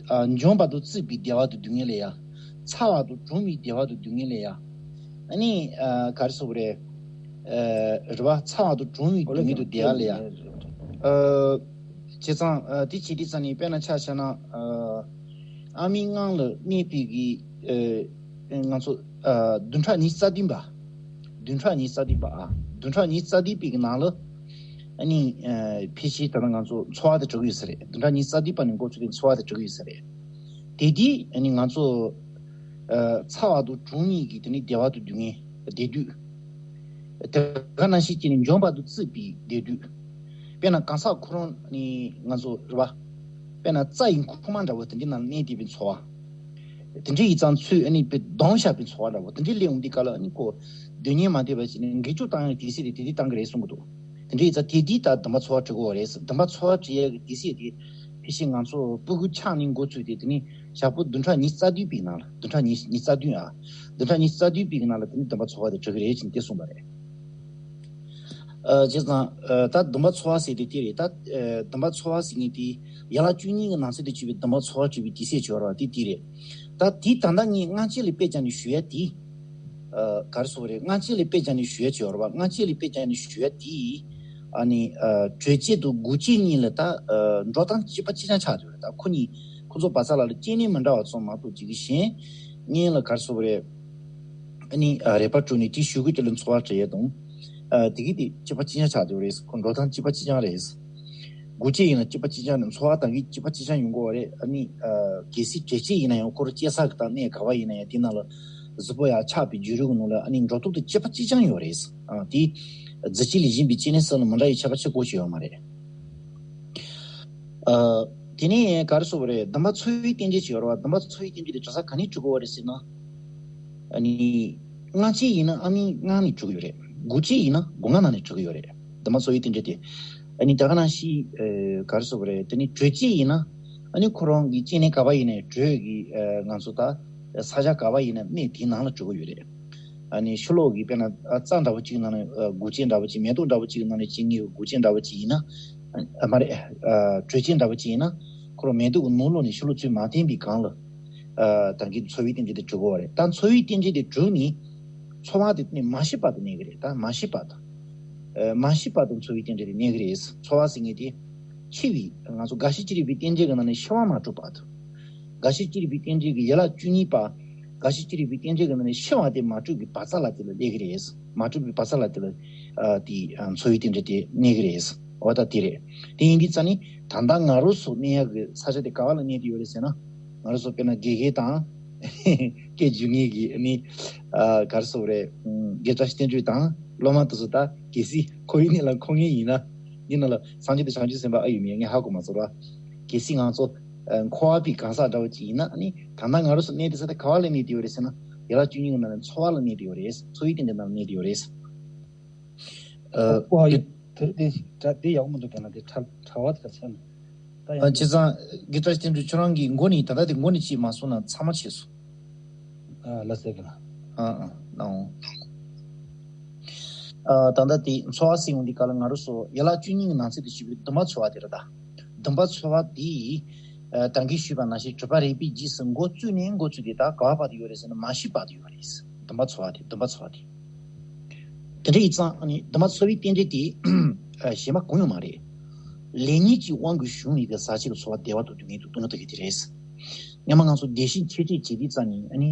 ཨ་འཇོམས་པ་དང་བརྩིས་པའི་བདེ་བ་དང་སྡུག་བསྔལ་སླེབས་ཡ། ཚ་བ་དང་གྲང་བའི་བདེ་བ་དང་སྡུག་བསྔལ་སླེབས་ཡ། ཨ་ནི་ཨ་ག་རེ་ཟེར་དགོས་རེད། ཨ་རེད་བ། ཚ་བ་དང་གྲང་བའི་སྡུག་བསྔལ་དང་བདེ་བ་སླེབས་ཡ། ཨ་བྱས་ཙང་ཨ་དེ་བྱེད་དུས་ཙ་ནས་དཔེར་ན་ཆ་བཞག་ན། ཨ་ཨ་མའི་མངལ་ལ་གནས་པའི་གི་ཨ་ང་ཚོ་ཨ་བདུན་ཕྲག་ཉི་ཤུ་རྩ་བདུན་པ། བདུན་ཕྲག་ཉི་ཤུ་རྩ་བདུན་པ། ཨ་བདུན་ཕྲག་ཉི་ཤུ་རྩ་བདུན་པའི་གི་ནང་ལ་ཨ་ནི་ཨ་ཕལ་ཆེར་ད་ལྟ་ང་ཚོ་འཚོ་བ་དེ་འགྲོ་གི་ཡོད་ས་རེད། བདུན་ཕྲག་ཉི་ཤུ་རྩ་བདུན་པ་ནས་འགོ་བཙུགས་ཏེ་འཚོ་བ་དེ་འགྲོ་གི་ཡོད་ས་རེད། དེ་དུས་ཨ་ནི་ང་ཚོ་ཨ་ཚ་བ་དང་གྲང་མིག་གི་དེ་ནི་བདེ་བ་དང་སྡུག་བསྔལ་བདེ་སྡུག་དེ་ག་ནང་བཞིན་བྱས་ནས་འཇོམས་པ་དང་བརྩིས་པའི་བདེ་སྡུག་དཔེར་ན་གང་ཟག་ཁོ་རང་ནི་ང་ཚོ་རེད་བ། དཔེར་ན་རྩྭ་ཡི་ཁུག་མ་འདྲ་བོ་དེ་འདྲའི་ནང་གནས་བསྡད་པའི་འཚོ་བ། དེ་འདྲའི་ཡིན་ཙང་ཚུར་ཨ་ནི་དཔེ་སྡང་བཞག་པའི་འཚོ་བ་འདྲ་བོ་དེ་འདྲའི་སླེབས་འོང་དུས་སྐབས་ལ། ཨ་ནི་ཁོ་སྡོད་ཉན་མ་བསྡད་པ་བྱས་ནས་འགུལ་སྐྱོད་བཏང་ཡག་དུས་ཚོད་དེ་དེ་དུས་བཏང་གི་རེད་གསུང་གི་འདུག་དེ་འདྲ་ཡིན་ཙང་དེ་དུས་ད་བདེན་པ་འཚོ་བ་སྒྲུབ་དགོས་པ་རེད། བདེན་པ་འཚོ་བ་སྒྲུབ་ཡག་གི་དུས་ཚོད་དེ་ཕལ་ཆེར་ང་ཚོ་སྤུ་གུ་ཆགས་ནས་འགོ་ཚུགས་ཏེ། དེ་ནས་ཞག་པོ་བདུན་ཕྲག་ཉི་ཤུ་རྩ་བདུན་པའི་ནང་ལ། བདུན་ཕྲག་ཉི་ཉི་ཤུ་རྩ་བདུན་ཨ། བདུན་ཕྲག་ཉི་ཤུ་རྩ་བདུན་པའི་ནང་ལ་དེ་ནས་བདེན་པ་འཚོ་བ་དེ་སྒྲུབ་ཀྱི་རེད་ཅེས་དེ་གསུངས་པ་རེད། ཨ་བྱས་ཙང་ཨ་ད་བདེན་པ་འཚོ་བ་ཟེར་དེ་དེ་རེད། ད་ཨ་བདེན་པ་འཚོ་བ་ཟེར་མཁན་དེ་ཡན་ལག་བཅུ་གཉིས་ཀྱི་ནང་ཚན་དུ་གྱུར་པའི་བདེན་པ་འཚོ་བ་སྒྲུབ་པའི་དུས་ཚོད་ཅིག་ཡོད་རེད་བ། དེ་དེ་རེད། ད་དེ་ད་ལྟ་ངས་སྔ་རྗེས་ལ་དཔེ་བྱས་ནས་ཞུ་ཡ་དེ། ཨ་ག་རེ་ཟེར་དགོས་རེད། སྔ་རྗེས་ལ་དཔེ་བྱས་ནས་ཞུ་ཡ་ཅིག་ཡོད་རེད་བ། སྔ་རྗེས་ལ་དཔེ་བྱས་ནས་ཞུ་ཡ་དེ། ཨ་ནི་ཨ་དྲོད་སྐྱེད་དང་འགུལ་སྐྱེད་གཉིས་ལ་ད་ཨ་འགྲོ་སྟངས་གཅིག་པ་གཅིག་རྐྱང་ཆགས་བསྡད་ཡོད་རེད། ད་ཁོ་གཉིས་ཁོ་ཚོ་བར་མཚམས་ལ་ལ་སྐྱེ་གནས་མི་འདྲ་བ་ཙམ་མ་གཏོགས་ཅིག་གི་གཞན་གཉིས་ལ་ག་རེ་ཟེར་དགོས་རེད། ཨ་ནི་ཨ་རེ་བ་བྱུང་ནས་དེའི་གཞུག་གུ་དེ་ལ་འཚོ་བ་སྐྱེལ་ཡས་དང་། ཨ་དེ་གི་དེ་གཅིག་པ་གཅིག་རྐྱང་ཆགས་བསྡད་ཡོད་རེད། ཁོ་འགྲོ་སྟངས་གཅིག་པ་གཅིག་རྐྱང་རེད། འགུལ་སྐྱེད་ཡིན་ན་གཅིག་པ་གཅིག་རྐྱང་རེད། འཚོ་བ་དེ་གི་གཅིག་པ་གཅིག་རྐྱང་ཡོང་གི་ཡོད་རེད། ཨ་ནི་ཨ་གལ་སྲིད་དྲོད་སྐྱེད་ཡིན་ན་ཡང་ཁོ་རང་སྐྱེ་ས་གི་དང་གནས་ག་བ་ཡིན་ན་ཡང་དེ་ནང་ལ་གཟུགས་པོ་ཡར་ཆགས་པའི་བརྒྱུད་རིམ་གི་ནང་ལ་ཨ་ནི་འགྲོ་སྟངས་དེ་གཅིག་པ་གཅིག་རྐྱང་ཡོད་རེད། ཨ་དེ་རྫས་སྐྱེད་ལས་གཞན་པའི་སྐྱེ་གནས་སུ་ལ་མི་འདྲ་བའི་ཁྱད་པར་ཆེ་གོ་ཅིག་ཡོད་མ་རེད། ཨ་དེ་ནས་ག་རེ་ཟེར་དགོས་རེད། བདེན་པ་འཚོ་བའི་རྟེན་འབྲེལ་ཅིག་ཡོད་རེད་བ། བདེན་པ་འཚོ་བའི་རྟེན་འབྲེལ་དེ་གྲུབ་ས་ག་ནས་གྲུབ་ཀྱི་ཡོད་རེད་ཟེར་ན། ཨ་ནི་སྔ་རྗེས་ཡིན་ན་ཨ་མའི་མངལ་ནས་གྲུབ་ཀྱི་ཡོད་རེད། འགུལ་སྐྱེད་ཡིན་ན་སྒོ་ང་ནང་ནས་གྲུབ་ཀྱི་ཡོད་རེད། བདེན་པ་འཚོ་བའི་རྟེན་འབྲེལ་དེ། ཨ་ནི་ད་ག་ནང་བཞིན་ཨ་ག་རེ་ཟེར་དགོས་རེད། དེ་ནི་དྲོད་སྐྱེད་ཡིན་ན་ཨ་ནི་ཁོ་རང་གི་སྐྱེ་གནས་ག་བ་ཡིན་ནའི་དྲོད་ཀྱི་ཨ་ང་ཚོ་ད་ས་ཆ་ག་བ་ཡིན་ན་གནས་དེའི་ནང་ལ་གྲུབ་ཀྱི་ཡོད་རེད། ཨ་ནི་ཕྱི་ལོགས་ཀྱི་དཔེར་ན་ཨ་རྩྭ་འདྲ་བོ་གཅིག་ནང་ནས་ཨ་འགུལ་སྐྱེད་འདྲ་བོ་གཅིག། མེ་ཏོག་འདྲ་བོ་གཅིག་ནང་ནས་སྐྱེ་ངེས་ཀྱི་འགུལ་སྐྱེད་འདྲ་བོ་གཅིག་ཡིན་ན། ཨ་མ་རེད། ཨ་དྲོད་སྐྱེད་འདྲ་བོ་གཅིག་ཡིན་ན་ཁོ་རང་མེ་ཏོག་གི་ནང་ལོགས་ནས་ཕྱི་ལོགས་ཚུར་མ་འཐེན་པའི་སྒང་ལ། ཨ་ད་གིན་འཚོ་བའི་རྟེན་འབྲེལ་དེ་གྲུབ་ཀྱི་ཡོད་རེད། ད་འཚོ་བའི་རྟེན་འབྲེལ་དེ་གྲུབ་ནས་འཚོ་བ་དེ་ནི་མ་ཤི་བར་དུ་གནས་ཀྱི་རེད། ད་མ་ཤི་བར་དུ། ཨ་མ་ཤི་བར་དུ་འཚོ་བའི་རྟེན་འབྲེལ་དེ་གནས་ཀྱི་རེད། འཚོ་བ་ཟེར་མཁན་དེ་འཆི་བའི་ང་ཚོ་རྒ་ཤི་ཅི་རིགས་པའི་རྟེན་འབྲེལ་གྱི་ནང་ནས་ཤི་བ་མ་གྲུབ་བར་དུ། རྒ་ཤི་ཅི་རིགས་པའི་རྟེན་འབྲེལ་གྱི་ཡན་ལག་བཅུ་གཉིས་པ། རྒ་ཤི་ཅི་རིགས་པའི་རྟེན་འབྲེལ་གྱི་ནང་ནས་ཤི་བ་དེ་མ་གྲུབ་ཀྱི་བར་མཚམས་ལ་དེ་ལ་སླེབས་ཀྱི་རེད། མ་གྲུབ་པའི་བར་མཚམས་ལ་དེ་ལ་ཨ་དེ་ཨ་འཚོ་བའི་རྟེན་འབྲེལ་དེ་གནས་ཀྱི་རེད། འོ་ད་དེ་རེད། དེ་ཡིན་དུས་ཙ་ནི་ད་ལྟ་ང་རང་ཚོ་གནས་ཡག་གི་ས་ཆ་དེ་ག་བ་ལ་གནས་ཏེ་ཡོད་རེད་ཟེར་ན། ང་རང་ཚོ་དཔེར་ན་དགེ་རྒན་དང་། སྐད་བརྗོད་མཁན་གྱི་ནི་ག་རེ་ཟེར་དགོས་རེད། དགེ་བཀྲ་ཤིས་བསྟན་སྒྲོན་དང་སློབ་མ་དེ་ཚོ་ད་གལ་སྲིད་ཁོ་ཡི་གནས་ལ་འཁོར་མཁན་ཡིན་ན། འདི་ནང་ལ་སངས་རྒྱས་དང་བྱང་ཆུབ་སེམས་དཔའ་ཨ་ཡོད་མེད་ངས་ཧ་གོ་མ་སོང་ར། གལ་སྲིད་ང་ཚོ་འཁོར་བ་པའི་གང་ཟག་འདྲ་བོ་ཅིག་ཡིན་ན་ནི། ད་ལྟ་ང་རང་ཚོ་གནས་དེ་ས་དེ་ག་བ་ལ་གནས་དེ་ཡོད་རེད་ཟེར་ན། ཡན་ལག་བཅུ་གཉིས་ཀྱི་ནང་ནས་འཚོ་བ་ལ་གནས་དེ་ཡོད་རེད། འཚོ་བའི་རྟེན་འབྲེལ་ནང་ལ་གནས་དེ་ཡོད་རེད། ཨ། ཨོ་ཡ། དེ་དེ་དེ་ཡག་མོ་འདུག་ག་ན་དེ་གྲྭ་གྲྭ་བ་དེ་ག་ཚད་ན། ད་ཡང་བྱས་ཙང་དགེ་བཀྲ་ཤིས་བསྟན་སྒྲོན་ཁྱོད་རང་གིས་མགོ་ནས་ད་ལྟ་དེ་མགོ་ནས་ཅིག་མ་གསུངས་ན་ཚང་མ་བྱས་སོང་། ཨ་ལ་ཟེར་གི་ན། ཨ་ཨ་ལའོ། ཨ་ད་ལྟ་དེ་འཚོ་བ་ཟེར་ཡོང་དུས་ག་ལ་ང་རང་ཚོ་ཡན་ལག་བཅུ་གཉིས་ཀྱི་ནང་ཚན་དུ་བྱས་པའི་བདུན་པ་འཚོ་བ་དེ་རེད་ད། བདུན་པ་འཚོ་བ་དེ། ཨ་ད་གིན་ཞུས་པ་ནང་བཞིན་གྲུབ་པ་རིགས་པའི་རྗེས་སུ་འགོ་བཙུགས་ནས་འགོ་བཙུགས་ཏེ་ད་ག་བ་བར་དུ་ཡོད་རེད་ཟེར་ན་མ་ཤི་བར་དུ་ཡོད་རེད། བདུན་པ་འཚོ་བ་དེ་བདུན་པ་འཚོ་བ་དེ། དེ་འདྲ་ཡིན་ཙང་ཨ་ནི་བདུན་པ་འཚོ་བའི་རྟེན་འབྲེལ་དེ་ཨ་གཞན་པ་གང་ཡང་མ་རེད། ལེགས་ཉེས་ཀྱི་དབང་གིས་བྱུང་བའི་གི་ཟག་བཅས་ཀྱི་ཚོར་བ་བདེ་བ་དང་སྡུག་བསྔལ་དུ་སྟོང་ཉིད་ཐོག་གི་དེ་རེད། སྔོན་མ་ང་ཚོ་བདེ་གཤེགས་མཆེད་བྲལ་བྱེད་དུས་ཙམ་ནས་ཨ་ནི།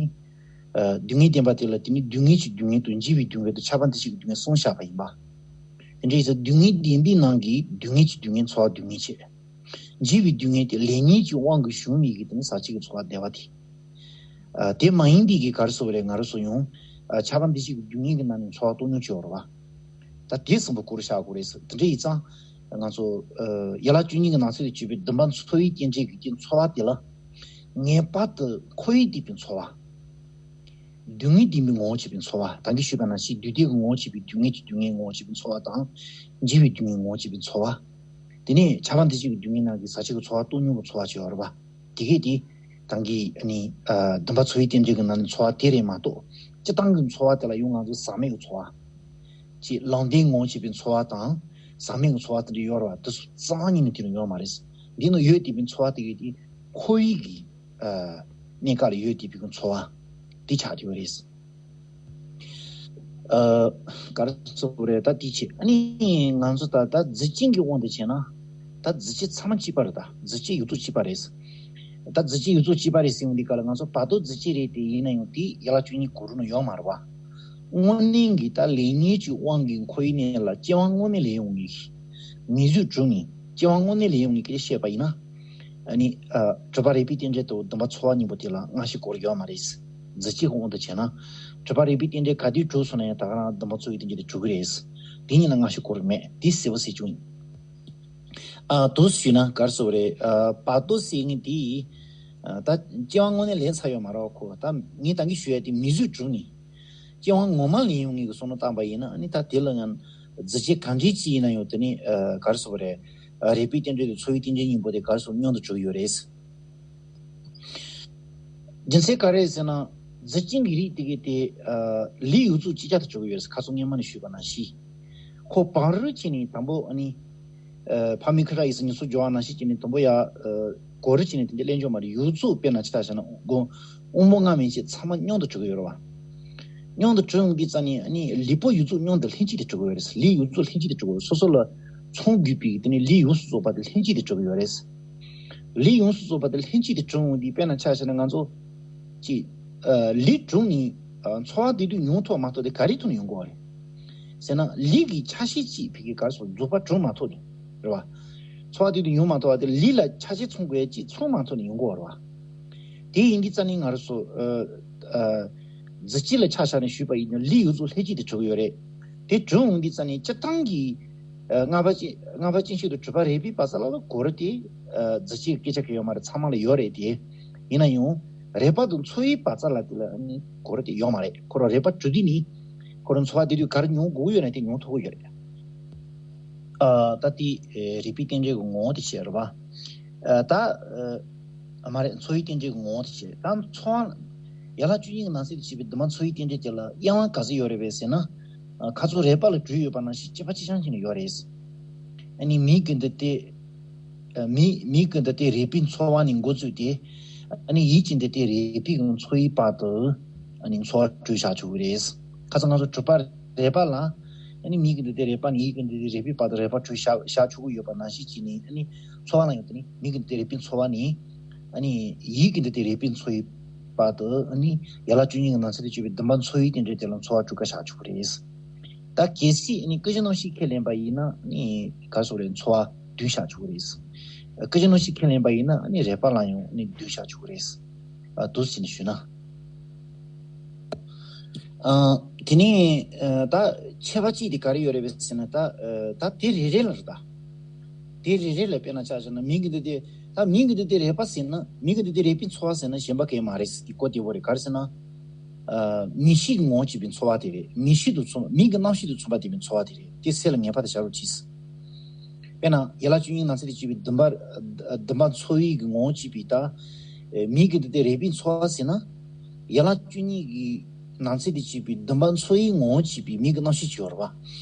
ཨ་སྡུག་བསྔལ་བདེན་པ་དེ་ལ་དེ་ནི་སྡུག་བསྔལ་གྱི་སྡུག་བསྔལ་དང་འཇིགས་པའི་སྡུག་བསྔལ་དང་ཆགས་པ་འདུ་བྱེད་ཀྱི་སྡུག་བསྔལ་གསུམ་བཞག་པ་ཡིན་པ། དེ་འདྲ་ཡིན་ཙང་སྡུག་བསྔལ་བདེན་པའི་ནང་གི་སྡུག་བསྔལ་གྱི་སྡུག་བསྔལ་འཚོ་བ་སྡུག་བསྔལ་བྱེད། འཇིགས་པའི་སྡུག་བསྔལ་དེ་ལེགས་ཉེས་ཀྱི་དབང་གིས་བྱུང་བའི་གི་དེ་ནི་ཟག་བཅས་ཀྱི་ཚོར་བ་བདེ་བ་དེ། ཨ་དེ་མ་ཡིན་པའི་གི་ག་རེ་ཟེར་དགོས་རེད། ང་རང་ཚོ་ཡང་ཨ་ཆགས་པ་འདུ་བྱེད་ཀྱི་སྡུག་བསྔལ་གྱི་ནང་ནས་འཚོ་བ་སྟོང་ཉིད་ཅིག་ཡོད་རེད་བ། ད་དེ་གསུམ་པོ་གོ་རུ་བཞག་དགོས་རེད་ཟེར། དེ་འདྲ་ཡིན་ཙང་ང་ཚོ་ཨ་ཡན་ལག་བཅུ་གཉིས་ཀྱི་ནང་ཚན་དུ་བྱས་པའི་བདུན་པ་འཚོ་བའི་རྟེན་འབྲེལ་གྱི་འཚོ་བ་དེ་ལ་ངེས་པར་དུ་འཁོར་བའི་སྡིག་པའི་འཚོ་བ། སྡུག་བསྔལ་བདེན་པའི་ངོ་བོ་བྱེད་པའི་འཚོ་བ། ད་གིན་ཞུས་པ་ནང་བཞིན་བདུད་སྡེ་གི་ངོ་བོ་བྱེད་པའི་སྡུག་བསྔལ་གྱི་སྡུག་བསྔལ་ངོ་བོ་བྱེད་པའི་འཚོ་བ་དང་། འཇིགས་པའི་སྡུག་བསྔལ་ངོ་བོ་བྱེད་པའི་འཚོ་བ། དེ་ནས་ཆགས་པ་འདུ་བྱེད་ཀྱི་སྡུག་བསྔལ་ནང་གི་ཟག་བཅས་ཀྱི་ཚོར་བ་སྟོང་ཉིད་ཀྱི་འཚོ་བ་ཅིག་ཡོད་རེད་པ། དེ་གས་དེ་ད་གིན་ཨ་ནི་ཨ་བདུན་པ་འཚོ་བའི་རྟེན་འབྲེལ་གྱི་ནང་ནས་འཚོ་བ་དེ་རེད་མ་གཏོགས། སྤྱིར་བཏང་གི་འཚོ་བ་དེ་ལ་ཡང་ང་ཚོ་ཟག་མེད་ཀྱི་འཚོ་བ། ཅེས་ལམ་བདེན་ངོ་བོ་བྱེད་པའི་འཚོ་བ་དང་། ཟག་མེད་ཀྱི་འཚོ་བ་དེ་འདྲ་ཡོད་རེད་པ། དེ་ཚོ་རྩ་བ་ཉིད་ནས་དེ་ལ་ཡོད་མ་རེད། འདི་ནང་ཡོད་བསྡད་པའི་འཚོ་བ་དེ་གས་དེ་འཁོར་བའི་གི་ཨ་གནས་སྐབས་ལ་ཡོད་བསྡད་པའི་གི་འཚོ་བ་དེ་ཆགས་བསྡད་ཡོད་རེད། ཨ་ག་རེ་ཟེར་དགོས་རེད། ད་དེ་བྱས་ཨ་ནི་ང་ཚོ་ད་ད་གཟི་བྱིན་གྱི་དབང་དུ་བྱས་ན། ད་གཟི་བྱིན་ཚང་མ་གཅིག་པ་རེད། ད་གཟི་བྱིན་ཡོངས་རྫོགས་གཅིག་པ་རེད། ད་གཟི་བྱིན་ཡོངས་རྫོགས་གཅིག་པ་རེད་ཟེར་ཡོང་དུས་ག་ལ་ང་ཚོ་བར་དོ་གཟི་བྱིན་རེད་དེ། ཡིན་ན་ཡང་དེ་ཡན་ལག་བཅུ་གཉིས་གོ་རིམ་ནང་ཡོད་མ་རེད་པ། དངོས་གནས་ཀྱི་ད་ལེགས་ཉེས་ཀྱི་དབང་གིས་འཁོར་བའི་གནས་ལ་སྐྱེ་བ་དངོས་གནས་ལེན་ཡོང་མཁན་གྱི་མིང་གཟུགས་གྲུབ་ནས་སྐྱེ་བ་དངོས་གནས་ལེན་ཡོང་མཁན་གྱི་བཤད་པ་ཡིན་ན། ཨ་ནི་ཨ་གྲུབ་པ་རིགས་པའི་རྟེན་འབྲེལ་དང་བདུན་པ་འཚོ་བ་གཉིས་པོ་དེ་ལ་སྔ་ཕྱི་གོ་རིམ་ཡོད་མ་རེད། གཟི་བྱིན་གྱི་དབང་དུ་བྱས་ན། གྲུབ་པ་རིགས་པའི་རྟེན་འབྲེལ་ག་དུས་གྲུབ་སོང་ན་ཡང་ད་ག་རང་བདུན་པ་འཚོ་བའི་རྟེན་འབྲེལ་དེ་གྲུབ་ཀྱི་རེད། དེ་གཉིས་ལ་སྔ་ཕྱི་གོ་རིམ་མེད། དེ་གསལ་པོ་གསལ་རྐྱང་ཡིན། ཨ་དུ་ཞུས་ན་ག་རེ་ཟེར་དགོས་རེད། ཨ་བར་དོ་ཟེར་མཁན་དེ། ཨ་ད་སྐྱེ་བ་དངོས་གནས་ལེན་ཚར་ཡོད་མ་རེད་པ། ཁོ་ད་ངས་ད་གིན་ཞུ་ཡ་དེ་མིང་གཟུགས་གྲུབ་ནས། སྐྱེ་བ་ངོ་མ་ལེན་ཡོང་མཁན་གྱི་བསམ་བློ་བཏང་པ་ཡིན་ན། ཨ་ནི་ད་དེ་ལ་ཡང་གཟི་བྱིན་གང་འདྲ་ཅིག་ཡིན་ན་ཡང་དེ་ནི་ཨ་ག་རེ་ཟེར་དགོས་རེད། ཨ་རིགས་པའི་རྟེན་འབྲེལ་དང་འཚོ་བའི་རྟེན་འབྲེལ་གཉིས་པོ་དེ་ག་རེ་ཟེར་མཉམ་དུ་གྲུབ་ཡོད་རེད། རྒྱུ་མཚན་ག་རེ་ཟེར་ན། གཟི་བྱིན་གྱི་རིགས་དེ་གས་དེ་ཨ་ལས་ཡོངས་རྫོགས་ཅིག་ཅར་དུ་གྲུབ་ཀྱི་ཡོད་རེད། ཁ་སང་སྔོན་མ་ནས་ཞུས་པ་ནང་བཞིན། ཁོ་བང་རིམ་བྱས་ནས་དང་པོ་ཨ་ནི། ཨ་ཕ་མེས་ཁ་ཤས་ཡིན་ཟེར་ཉེས་གསོག་སྦྱོར་བ་ནང་བཞིན་བྱས་ནས་དང་པོ་ཡ། ཨ་གོ་རིམ་བྱས་ནས་དེ་འདྲ་ལེན་འཇོག་མ་རེད། ཡོངས་རྫོགས་དཔེར་ན་ཆ་བཞག་ན་དབང་པོ་ལྔ་མན་ཆད་ཚང་མ་མཉམ་དུ་གྲུབ་ཀྱི་ཡོད་རེད་པ། མཉམ་དུ་གྲུབ་ཡོང་དུས་ཙམ་ནས་ཨ་ནི་ལུས་པོ་ཡོངས་རྫོགས་མཉམ་དུ་ལྷན་ཅིག་ཏུ་གྲུབ་ཀྱི་ཡོད་རེད། ལུས་ཡོངས་རྫོགས་ལྷན་ཅིག་ཏུ་གྲུབ་ཀྱི་ཡོད་རེད། སོ་སོ་ལ་ཚང་དགོས་པའི་དེ་ནི་ལུས་ཡོངས་སུ་རྫོགས་པ་དེ་ལྷན་ཅིག་ཏུ་གྲུབ་ཀྱི་ཡོད་རེད། ལུས་ཡོངས་སུ་རྫོགས་པ་དེ་ལྷན་ཅིག་ཏུ་གྲུབ་ཡོང་དུས་དཔེར་ན་ཆ་བཞག་ན་ང་ཚོ་ཅིག་ཨ་ལུས་གྲུབ་ནས་ཨ་འཚོ་བ་དེ་དུས་མྱོང་ཐུབ་མ་ཐུབ་དེ་ག་རེའི་ཐོག་ནས་ཡོང་དགོས་པ་རེད་ཟེར་ན། ལུས་ཀྱི་ཆ་ཤས་གཅིག་ཕ་གི་ག་རེ་ཟེར་རྫོགས་པ་གྲུབ་མ་ཐུབ་དེ་རེད་པ། འཚོ་བ་དེ་དུས་མྱོང་མ་ཐུབ་པ་དེ་ལུས་ལ་ཆ་ཤས་ཚང་དགོས་ཡ་གཅིག་ཚང་མ་ཐུབ་ནས་ཡོང་དགོས་པ་རེད་པ། དེ་ཡིན་དུས་ཙམ་ནས་ང་རང་ཚོ་ཨ་ཨ་གཟི་བྱིན་ལ་ཆ་བཞག་ནས་ཞུས་པ་ཡིན་ན་ལུས་ཡོངས་རྫོགས་ལྷན་ཅིག་ཏུ་གྲུབ་ཀྱི་ཡོད་རེད། དེ་གྲུབ་ཡོང་དུས་ཙམ་ནས་སྤྱིར་བཏང་གི་ཨ་སྔགས་པ་སྤྱི་སྔགས་པ་སྤྱི་བཤད་དུ་གྲུབ་པ་རིགས་པའི་བར་ས་ལ་གོ་རིམ་དེ་ཨ་གཟི་བྱིན་སྐད་ཆ་གི་ཡོད་མ་རེད། ཚང་མ་ལ་ཡོད་རེད་དེ། ཡིན་ན་ཡང་རིག་པ་དང་འཚོ་བའི་བར་ས་ལ་དེ་ལ་ནི་གོ་རིམ་དེ་ཡོད་མ་རེད། ཁོ་རང་རིག་པ་གྲུབ་དུས་ནི་ཁོ་རང་འཚོ་བ་དེ་དུས་ག་རེ་མྱོང་དགོས་ཀྱི་ཡོད་ན་དེ་མྱོང་ཐུབ་ཀྱི་ཡོད་རེད། ཨ་ད་དེ་ཨེ་རིགས་པའི་རྟེན་འབྲེལ་གྱི་ངོ་བོ་དེ་བྱས་རེད་པ། ཨ་ད་ཨ་མ་རེད། འཚོ་བའི་རྟེན་འབྲེལ་གྱི་ངོ་བོ་དེ་བྱས། ད་འཚོ་བ་ཡན་ལག་བཅུ་གཉིས་ཀྱི་ནང་གསེས་དུ་བྱས་པའི་བདུན་པ་འཚོ་བའི་རྟེན་འབྲེལ་དེ་ལ་དབྱེ་བ་ག་ཚོད་ཡོད་རེད་པས་ཟེར་ན། ཨ་ཁ་སང་རིག་པ་ལ་གྲུབ་ཡོད་པ་ནང་བཞིན་གཅིག་པ་གཅིག་རྐྱང་བྱས་ནས་ཡོད་རེད། ཨ་ནི་མིག་གི་འདུ་སྟེ། ཨ་མིག་མིག་གི་འདུ་སྟེ་རིག་པའི་འཚོ་བ་ནས་འགོ་བཙུགས་ཏེ། ཨ་ནི་ཡིད་ཀྱི་འདུ་སྟེ་རིག་པའི་འཚོ་བའི་བར་དུ་ཨ་ནི་འཚོ་བ་གྲུབ་བཞག་ཆོག་གི་རེད། ཁ་སང་ང་ཚོ་གྲུབ་པ་རིག་པ་ལ། ཨ་ནི་མིག་གི་འདུ་སྟེ་རིག་པ་ནས་ཡིད་ཀྱི་འདུ་སྟེ་རིག་པའི་བར་དུ་རིག་པ་གྲུབ་བཞག་བཞག་ཆོག་གི་ཡོད་པ་ནང་བཞིན་བྱས་ནས། ཨ་ནི་འཚོ་བ་ལ་ཡང་དེ་ནི་མིག་གི་འདུ་སྟེ་རིག་པའི་འཚོ་བ་ནས། ཨ་ནི་ཡིད་ཀྱི་འདུ་སྟེ་རིག་པའི་འཚོ་བའི་བར་དུ། ཨ་ནི་ཡན་ལག་བཅུ་གཉིས་ཀྱི་ནང་ཚན་དུ་གྱུར་པའི་བདུན་པ་འཚོ་བའི་རྟེན་འབྲེལ་དེ་ལ་འཚོ་བ་གྲུབ་ཀ་བཞག་ཆོག་གི་རེད། ད་གལ་སྲིད་ཨ་ནི་ཀུན་གཞི་རྣམ་བཤད་ཁས་ལེན་པ་ཡིན་ན་ཨ་ནི་ག་རེ་ཟེར་དགོས་རེད། འཚོ་བ་བསྡུས་བཞག་ཆོག་གི་རེད། ཀུན་གཞི་རྣམ་བཤད་ཁས་ལེན་པ་ཡིན་ན་ཨ་ནི་རིག་པ་ལ་ཡང་ཨ་ནི་བསྡུས་བཞག་ཆོག་གི་རེད། ཨ་འདུག་སེ་བྱས་ནས་ཞུས་ན། ཨ། དེ་ནས་ཨ། ད་ཁྱད་པར་གཅིག་དེ་ག་རེ་ཡོད་རེད་པས་ཟེར་ན། ད་ཨ། ད་དེ་རེ་རེ་ལ་རེད། ད་དེ་རེ་རེ་ལ་དཔེར་ན་ཆ་བཞག་ན། མིང་གི་འདུས་ཏེ། ད་མིང་གི་འདུས་ཏེ་རེག་པ་ཟེར་ན། མིང་གི་འདུས་ཏེ་རེག་པའི་ཚོར་བ་ཟེར་ན་གཞན་པ་གང་ཡང་མ་རེད་ཟེར། དེ་གོ་བདེ་བོ་རེད། ག་རེ་ཟེར་ན། ཨ། མིག་ཤེས་ཀྱི་ངོ་བོ་གཅིག་པའི་ཚོར་བ་དེ་རེད། མིག་ཤེས་དང་མཚུངས། མིང་གི་རྣམ་ཤེས་དང་མཚུངས་པ་དེ་བའི་ཚོར་བ་དེ་རེད། དེ་སེམས་ལ་ངེས་པར་དུ་བཞག་རོགས་གྱིས། དཔེར་ན་ཡན་ལག་བཅུ་གཉིས་ནང་ཚན་དུ་གྱུར་པའི་འདུན་པ། འདུན་པ་ཚོར་བའི་གི་ངོ་བོ་གཅིག་པའི། ད་མིང་གི་འདུས་ཏེ་རེག་པའི་ཚོར་བ་ཟེར་ན། ཡན་ལག་བཅུ་གཉིས་ཀྱི་ནང་ཚན་དུ་གྱུར་པའི་འདུན་པ་ཚོར་བའི་ངོ་བོ་གཅིག་པའི་མིང་གི་རྣམ་ཤེས་ཅིག་ཡོད་རེད་པ།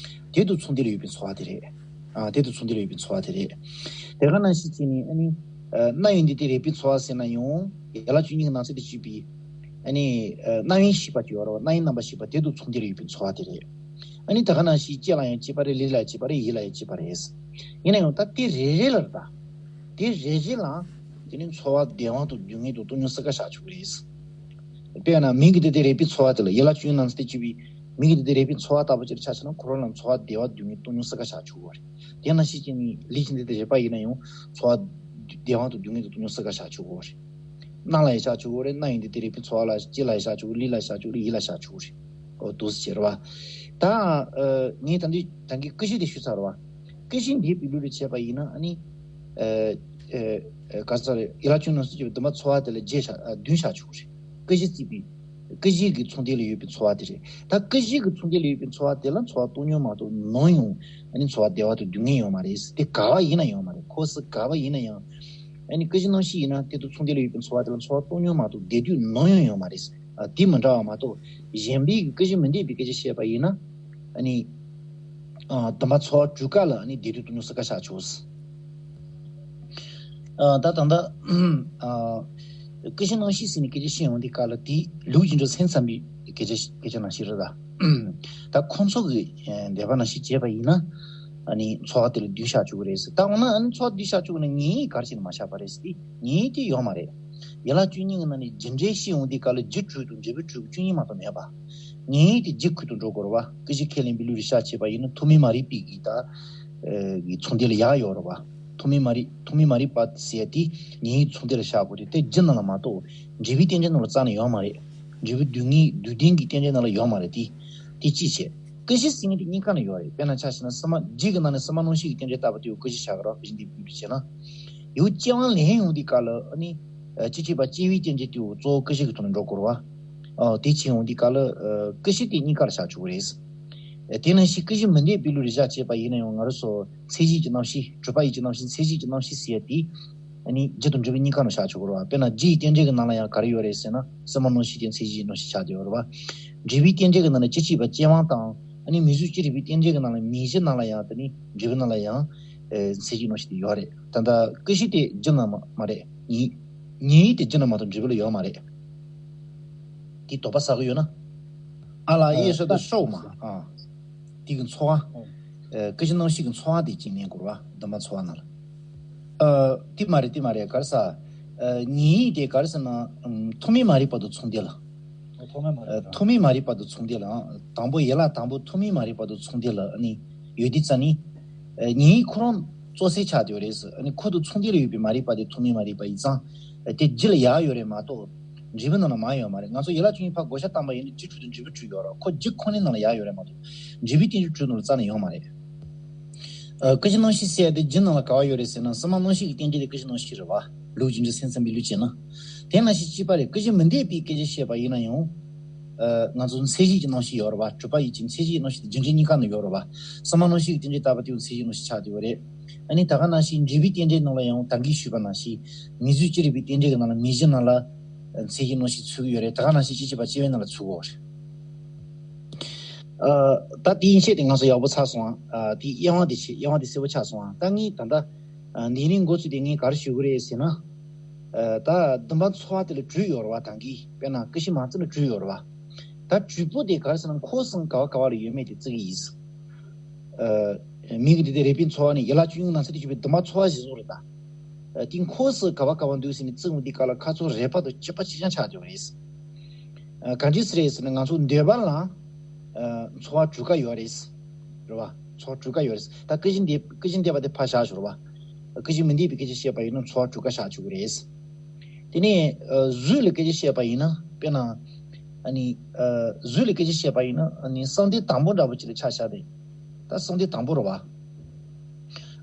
དེ་དང་མཚུངས་ལྡན་ལ་ཡོད་པའི་ཚོར་བ་དེ་རེད། ཨ། དེ་དང་མཚུངས་ལྡན་ལ་ཡོད་པའི་ཚོར་བ་དེ་རེད། དེ་ག་ནང་བཞིན་བྱས་ནས། ཨ་ནི་ཨ། རྣ་བའི་འདུས་ཏེ་རེག་པའི་ཚོར་བ་ཟེར་ན་ཡང་ཡན་ལག་བཅུ་གཉིས་ཀྱི་ནང་ཚན་དུ་གྱུར་པའི། ཨ་ནི་ཨ། རྣ་བའི་ཤེས་པ་ཅིག་ཡོད་རེད་པ། རྣ་བའི་རྣམ་པར་ཤེས་པ་དེ་དང་མཚུངས་ལྡན་ལ་ཡོད་པའི་ཚོར་བ་དེ་རེད། ཨ་ནི་ད་ག་ནང་བཞིན་ལྕེ་ལ་ཡང་གཅིག་པ་རེད། ལུས་ལ་ཡང་གཅིག་པ་རེད། ཡིད་ལ་ཡང་གཅིག་པ་རེད། ཡིན་ན་ཡང་ད་དེ་རེ་རེ་ལ་རེད། ད་དེ་རེ་རེ་ལ་དེ་ནི་ཚོར་བ་བདེ་བ་དང་སྡུག་བསྔལ་དང་སྟོང་ཉིད་གསལ་ཁ་བཞག་ཆོག་གི་རེད། དཔེར་ན་མིང་གི་འདུས་ཏེ་རེག་པའི་ཚོར་བ་དེ་ལ། ཡན་ལག་བཅུ་གཉིས་ནང་ཚན་དུ་གྱུར་པའི་མིང་གི་འདུས་ཏེ་རེག་པའི་ཚོར་བ་ལྟ་བུ་ཅིག་ལ་ཆ་བཞག་ན། ཁོ་རང་ལ་ཚོར་བ་བདེ་བ་སྡུག་བསྔལ་སྟོང་ཉིད་གསལ་ཁ་བཞག་ཆོག་གི་རེད། དེ་ནང་བཞིན་བྱས་ནས་ལུས་ཀྱི་འདུས་ཏེ་རེག་པ་ཡིན་ན་ཡང་ཚོར་བ་བདེ་བ་དང་སྡུག་བསྔལ་དང་སྟོང་ཉིད་གསལ་ཁ་བཞག་ཆོག་གི་རེད། རྣ་ལ་ཡང་བཞག་ཆོག་གི་རེད། རྣ་ཡི་འདུས་ཏེ་རེག་པའི་ཚོར་བ་ལ། ལྕེ་ལ་ཡང་བཞག་ཆོག་གི། ལུས་ལ་བཞག་ཆོག་གི་རེད། ཡིད་ལ་བཞག་ཆོག་གི་རེད། འོ་འདུག་སེ་བྱས་རེད་པ། ད་ཨ། ངས་ད་འདི་ད་གིན་ཀུན་གཞི་དེ་ཞུས་ཚར་རེད་པ། ཀུན་གཞི་འདས་པའི་ལུགས་ལ་བྱས་པ་ཡིན་ན། ཨ་ནི་ཨ། ཨ། ག་རེ་ཟེར། ཡན་ལག་བཅུ་གཉིས་ནང་གསུངས་ཀྱི་འདུན་པ་ཚོར་བ་དེ་ལ་བརྒྱད་བཞག། ཨ། བདུན་བཞག་ཆོག་གི་རེད། ཀུན་གཞི་བརྩིས་པའི། ཀུན་གཞི་གི་མཚུངས་ལྡན་ལ་ཡོད་པའི་ཚོར་བ་དེ་རེད། ད་ཀུན་གཞི་གི་མཚུངས་ལྡན་ལ་ཡོད་པའི་ཚོར་བ་དེ་ལ་ཚོར་བ་སྟོང་ཉིད་མ་གཏོགས་ནམ་ཡང་ཨ་ནི་ཚོར་བ་བདེ་བ་དང་སྡུག་བསྔལ་ཡོད་མ་རེད། དེ་ག་པར་ཡིན་ན་ཡོད་མ་རེད། འཁོར་ས་ག་པར་ཡིན་ན་ཡང་། ཨ་ནི་ཀུན་གཞི་རྣམ་ཤེས་ཡིན་ན་དེ་དང་མཚུངས་ལྡན་ལ་ཡོད་པའི་ཚོར་བ་དེ་ལ་ཚོར་བ་སྟོང་ཉིད་མ་གཏོགས་བདེ་སྡུག་ནམ་ཡང་ཡོད་མ་རེད། ཨ། དེ་མི་འདྲ་བ་མ་གཏོགས། གཞན་པའི་ཀུན་གཞི་མི་འདས་པའི་སྐད་ཆ་བཤད་པ་ཡིན་ན། ཨ་ནི་ཨ། འདུན་པ་ཚོར་བ་དྲུག་ཀ་ལ་ཨ་ནི་བདེ་སྡུག་སྟོང་ཉིད་གསལ་ཁ་བཞག་ཆོག། ཨ། ད་ད་ལྟ་ཨ། ཀུན་གཞི་རྣམ་ཤེས་ཟེར་ནས་སྐད་ཆ་བཤད་ཡོང་དུས་སྐབས་ལ། དེ་ལུགས་ཀྱི་འགྲོ་སེམས་ཙམ་པའི་སྐད་ཆ། སྐད་ཆ་ནང་བཞིན་རེད་ད། ད་ཁོང་ཚོ་གི་འདོད་པ་ནང་བཞིན་བྱས་པ་ཡིན་ན། ཨ་ནི་ཚོར་བ་དེ་ལ་བདུན་བཞག་ཆོག་གི་རེད་ཟེར། ད་འོ་ན་ཨ་ནི་ཚོར་བ་བདུན་བཞག་ཆོག་གི་ན། ངེས་གལ་ཆེ་ན་མ་བཞག་པ་རེད་ཟེར་ཏེ། ངེས་དེ་ཡོད་མ་རེད། ཡན་ལག་བཅུ་གཉིས་ཀྱི་ནང་ནས་རྒྱུ་འབྲས་བཤད་ཡོང་དུས་སྐབས་ལ་རྒྱུ་དྲུག་དང་འབྲས་བུ་དྲུག་བཅུ་གཉིས་མ་གཏོགས་མེད་པ། ངེས་དེ་རྒྱུ་ཁུལ་དུ་འགྲོ་དགོས་རེད་པ། ཀུན་གཞི་ཁས་ལེན་པའི་ལུགས་ལ་བཞག་བྱས་པ་ཡིན་ན། ཐོག་མའི་མ་རིག་པའི་གི་ད་གི་མཚུངས་ལྡན་ལ་ཡག་ཡོད་རེད་པ། ཐོག་མའི་མ་རིག་ཐོག་མའི་མ་རིག་པ་ཟེར་ཡ་དེ་ངེས་མཚུངས་ལྡན་ལ་བཞག་དགོས་ཏེ། དེ་རྒྱུ་ནང་ལ་མ་གཏོགས་འབྲས་བུའི་རྟེན་འབྲེལ་ནང་ལ་རྩ་ནས་ཡོད་མ་རེད། འབྲས་བུ་སྡུག་བསྔལ་སྡུག་བདེན་གྱི་རྟེན་འབྲེལ་ནང་ལ་ཡོད་མ་རེད་དེ། དེ་གཅིག་བྱས། ཀུན་གཞི་ཟེར་མཁན་དེ་གཉིས་ཀ་ནས་ཡོད་རེད། དཔེར་ན་ཆ་བཞག་ན་སེམས་མ། རྒྱུད་ཀྱི་ནང་ནས་སེམས་མ་རྣམ་ཤེས་ཀྱི་རྟེན་འབྲེལ་ལྟ་བུ་དེ་ཡང་ཀུན་གཞི་བཞག་གི་རེད་པ། ཀུན་གཞི་འདས་པའི་ལུགས་ལ་བྱས་ན། ཡང་སྐྱེ་བ་ལེན་ཡོང་དུས་སྐབས་ལ་ཨ་ནི་ཨ། སྐྱེ་འཆི་བ་སྐྱེ་བའི་རྟེན་འབྲེལ་དེ་གཙོ་བོ་ཀུན་གཞི་གི་ཐོག་ནས་འགྲོ་དགོས་རེད་པ། ཨ། དེ་བྱས་ཡོང་དུས་སྐབས་ལ་ཨ། ཀུན་གཞི་དེ་གཉིས་ཀ་ལ་བཞག་ཆོག་གི་རེད། ཨ། དེ་ནང་བཞིན་ཀུན་གཞི་མི་འདས་པའི་ལུགས་ལ་བཞག་བྱས་པ་ཡིན་ན་ཡང་། ང་རང་ཚོ་མཚན་གཞི་ཡི་རྣམ་ཤེས། གྲུབ་པ་ཡི་རྣམ་ཤེས། མཚན་གཞི་ཡི་རྣམ་ཤེས་ཟེར་ཡ་དེ་ཨ་ནི་རྒྱུ་དང་འབྲས་བུ་གཉིས་ཀ་ནང་བཞག་ཆོག་གི་རེད་པ། དཔེར་ན་རྒྱུ་ཡི་རྟེན་འབྲེལ་གྱི་ནང་ལ་ཡང་ག་རེ་ཡོད་རེད་ཟེར་ན། སེམས་མ་རྣམ་ཤེས་དེ་མཚན་གཞི་ཡི་རྣམ་ཤེས་ཆགས་བསྡད་ཡོད་རེད་པ། འབྲས་བུའི་རྟེན་འབྲེལ་གྱི་ནང་ལ་སྐྱེ་འཆི་བ་སྐྱེ་བ་དང་། ཨ་ནི་མིང་གཟུགས་ཅི་རིགས་པའི་རྟེན་འབྲེལ་གྱི་ནང་ལ། མིང་གཞི་ནང་ལ་ཡང་། དེ་ནི་འབྲས་བུ་ནང་ལ་ཡང་ཨ། མཚན་གཞི་རྣམ་ཤེས་དེ་ཡོད་རེད། ད་ལྟ་ཀུན་གཞི་དེ་རྒྱུ་ནང་མ་མ་རེད། ངེས་ངེས་དེ་རྒྱུ་ནང་མ་གཏོགས་འབྲས་བུ་ལ་ཡོད་མ་རེད། དེ་དོགས་པ་ཟ་གི་ཡོད་ན། ཨ་ལ་ཨ་ཡེ་ཤོ་ད་ཤོག་མ། ཨ། དེ་གི་ཚོར་བ། ཨ། ཀུན་གཞི་རྣམ་ཤེས་ཀྱི་ཚོར་བ་དེ་གཅིག་ཉན་དགོས་རེད་པ། འདུན་པ་ཚོར་བ་ནང་ལ། ཨ། དེ་མ་རེད། དེ་མ་རེད། ག་རེ་ཟེར། ཨ། ངེས་དེ་ག་རེ་ཟེར་ན། ཨམ། ཐོག་མའི་མ་རིག་པ་དང་མཚུངས་ལྡན་ལ། ཨ། ཐོག་མའི་མ་རིག་པ། ཐོག་མའི་མ་རིག་པ་དང་མཚུངས་ལྡན་ལ། དང་པོ། ཡན་ལག་དང་པོ་ཐོག་མའི་མ་རིག་པ་དང་མཚུངས་ལྡན་ལ་ཨ་ནི་ཡོད་དུས་ཙ་ནི། ཨ། ངེས་ཁོ་རང་གཙོ་སེལ་ཆགས་བསྡད་ཡོད་རེད་ཟེར། ཨ་ནི་ཁོ་དང་མཚུངས་ལྡན་ལ་ཡོད་པའི་མ་རིག་པ་དེ་ཐོག་མའི་མ་རིག་པ་ཡིན་ཙང་། ཨ། དེ་རྒྱུ་ལ་ཡག་ཡོད་རེད་མ་གཏོགས་འབྲས་བུ་ནང་ལ་མ་ཡོད་མ་རེད། ང་ཚོ་ཡན་ལག་བཅུ་གཉིས་ཕར་བགོ་བཤའ་བཏང་པ་ཡིན་ན། རྒྱུ་དྲུག་དང་འབྲས་བུ་དྲུག་ཡོད་རེད། ཁོ་རྒྱུ་ཁོ་ནའི་ནང་ལ་ཡག་ཡོད་རེད་མ་གཏོགས་འབྲས་བུའི་རྟེན་འབྲེལ་དྲུག་ནང་ལ་རྩ་ནས་ཡོད་མ་རེད། ཨ། ཀུན་གཞི་རྣམ་ཤེས་ཟེར་ཡ་དེ་རྒྱུ་ནང་ལ་ག་པར་ཡོད་རེད་ཟེར་ན། སེམས་མ་རྣམ་ཤེས་ཀྱི་རྟེན་འབྲེལ་དེ་ཀུན་གཞི་རྣམ་ཤེས་རེད་པ། ལུགས་ཀྱི་འགྲོ་སེམས་ཙམ་པའི་ལུགས་བྱས་ན། དེ་ནང་བཞིན་གཅིག་པ་རེད། ཀུན་གཞི་མི་འདས་པའི་སྐད་ཆ་བཤད་པ་ཡིན་ན་ཡང་། ཨ། ང་ཚོ་མཚན་གཞི་ཡི་རྣམ་ཤེས་ཡོད་རེད་པ། གྲུབ་པ་ཡི་ཆོས་མཚན་གཞི་ཡི་རྣམ་ཤེས་དེ་རྒྱུ་འབྲས་གཉིས་ཀ་ནང་ཡོད་རེད་པ། སེམས་མ་རྣམ་ཤེས་ཀྱི་རྟེན་འབྲེལ་ལྟ་བུ་དེ་ཡང་མཚན་གཞི་རྣམ་ཤེས་ཆགས་བསྡད་ཡོད་རེད། ཨ་ནི་ད་ག་ནང་བཞིན་འབྲས་བུའི་རྟེན་འབྲེལ་ནང་ལ་ཡང་ད་གིན་ཞུས་པ་ནང་བཞིན། མིང་གཟུགས་ཅི་རིགས་པའི་རྟེན་འབྲེལ་གྱི་ནང་ལ་མིང་གཞི་ནང་ལ་མཚན་གཞི་རྣམ་ཤེས་ཚུད་ཀྱི་ཡོད་རེད། ད་ག་ནང་བཞིན་སྐྱེ་འཆི་བ་སྐྱེ་བའི་ནང་ལ་ཚུད་ཀྱི་ཡོད་རེད། ཨ། ད་དེའི་ཆེད་དེ་ང་ཚོ་ཡག་པོ་ཚར་སོང་། ཨ། དེའི་དབྱེ་བ་དེ་ཆེ། དབྱེ་བ་དེ་གསལ་པོ་ཆགས་སོང་། ཨ། ད་ངས་ད་ལྟ། ཨ། འདི་ནས་འགོ་ཚུགས་དེ་ངས་ག་རེ་ཞུ་གི་རེད་ཟེར་ན། ཨ། ད་འདུན་པ་ཚོར་བ་དེ་ལ་དྲུག་ཡོད་རེད་པ། ད་གིན་དཔེར་ན་ཀུན་གཞི་མ་བརྩིས་ན་དྲུག་ཡོད་རེད་པ། ད་དྲུག་པོ་དེ་ག་རེ་ཟེར་ན། འཁོར་གསུམ་ག་བ་ག་བ་ལ་ཡོད་མེད་དེ་བརྩི་གི་ཡིན། ཨ། མིང་གི་འདུས་ཏེ་རེག་པའི་ཚོར་བ་ནི་ཡན་ལག་བཅུ་གཉིས་ནང་ཚན་དུ་གྱུར་པའི་འདུན་པ་ཚོར་བ་གཞིར་བཟུང་རེད་ད། ཨ། དེ་འཁོར་གསུམ་ག་བ་ག་བ་འདུག་ཟེར་ནས་བརྩི་འོང་དུས་སྐབས་ལ་ཁ་ཚོན་རེག་པ་དང་གཅིག་པ་གཅིག་རྐྱང་ཆགས་བསྡད་པ་རེད། ཨ། ག་འདྲ་ཟེར་རེད་ཟེར་ན། ང་ཚོ་འདོད་པ་ལ། ཨ། ཚོར་བ་དྲུག་ཀ་ཡོད་རེད། རེད་པ། ཚོར་བ་དྲུག་ཀ་ཡོད་རེད། ད་ཀུན་གཞི་འདས། ཀུན་གཞི་འདས་པ་དེ་ཕར་བཞག་ཞོར་བ། ཀུན་གཞི་མི་འདས་པའི་སྐད་ཆ་བཤད་པ་ཡིན་ན་ཚོར་བ་དྲུག་ཀ་བཞག་ཆོག་གི་རེད། དེ་ནས། ཨ། གཟུགས་ལ་སྐད་ཆ་བཤད་པ་ཡིན་ན། དཔེར་ན། ཨ་ནི་ཨ་གཟུགས་ལ་སྐད་ཆ་བཤད་པ་ཡིན་ན་ཨ་ནི་གསང་སྟེ་དང་པོ་འདྲ་པོ་ཅིག་ལ་ཆ་བཞག་སྟེ། ད་གསང་སྟེ་དང་པོ་རེད་བ།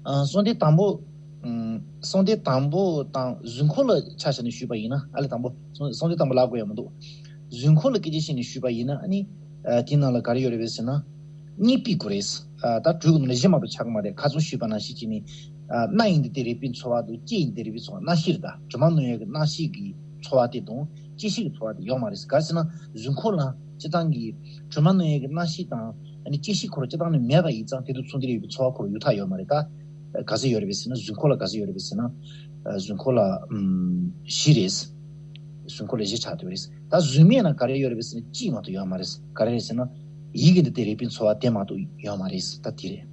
ཨ་གསང་སྟེ་དང་པོ། ཨམ་གསང་སྟེ་དང་པོ་དང་གཟུགས་འཁོར་ལ་ཆ་བཞག་ནས་ཞུས་པ་ཡིན་ན། ཨ་ལས་དང་པོ་གསང་གསང་སྟེ་དང་པོ་ལབ་དགོས་ཡ་མི་འདུག་གཟུགས་འཁོར་ལ་སྐད་ཆ་བཤད་ནས་ཞུས་པ་ཡིན་ན། ཨ་ནི་ཨ་དེའི་ནང་ལ་ག་རེ་ཡོད་རེད་པས་ཟེར་ན། གཉིས་ཕུད་དགོས་རེད། ཨ་ད་དྲུག་གི་ནང་ནས་བཞི་མ་གཏོགས་ཆགས་ཀྱི་མ་རེད། ཁ་སང་ཞུས་པ་ནང་བཞིན་བྱས་ནས། ཨ་སྣ་ཡིན་དུས་དེ་རེག་པའི་ཚོར་བ་དང་། ལྕེ་ཡིན་དུས་དེ་རེག་པའི་ཚོར་བ། སྣ་ཤེས་རེད། ད་གྲིབ་མ་གནོན་ཡས་ཀྱི་སྣ་ཤེས་ཀྱི་ཚོར་བ་དེ་དང་ལྕེ་ཤེས་ཀྱི་ཚོར་བ་དེ་ཡོད་མ་རེད། ག་རེ་ཟེར་ན་གཟུགས་འཁོར་ལ་སྤྱིར་བཏང་གི་གྲིབ་མ་གནོན་ཡས་ཀྱི་སྣ་ཤེས་དང་། ཨ་ནི་ལྕེ་ཤེས་ཁོ་རང་སྤྱིར་བཏང་ནས་མེད་པ་ཡིན་ཙང་། དེ་དང་མཚུངས་ལྡན་ཡོད་པའི་ཚོར་བ་ཁོ་རང་ཡོད་ཐག་ཡོད་མ་རེད། ད་ག་ཚོད་ཡོད་རེད་པས་ཟེར་ན། གཟུགས་འཁོར་ལ་ག་ཚོད་ཡོད་རེད་པས་ཟེར་ན། ཨ་གཟུགས་འཁོར་ལ་ཨམ་བཞི་རེད། གཟུགས་འཁོར་ལ་བཞི་ཆགས་བསྡད་ཡོད་རེད། ད་གཟུགས་མེད་ན་ག་རེ་ཡོད་རེད་པས་ཟེར་ན། གཅིག་མ་གཏོགས་ཡོད་མ་རེད། ག་རེ་རེད་ཟེར་ན། ཡིད་ཀྱིས་འདི་དེ་རེག་པའི་ཚོར་བ་དེ་མ་གཏོགས་ཡོད་མ་རེད། ད་དེ་རེད།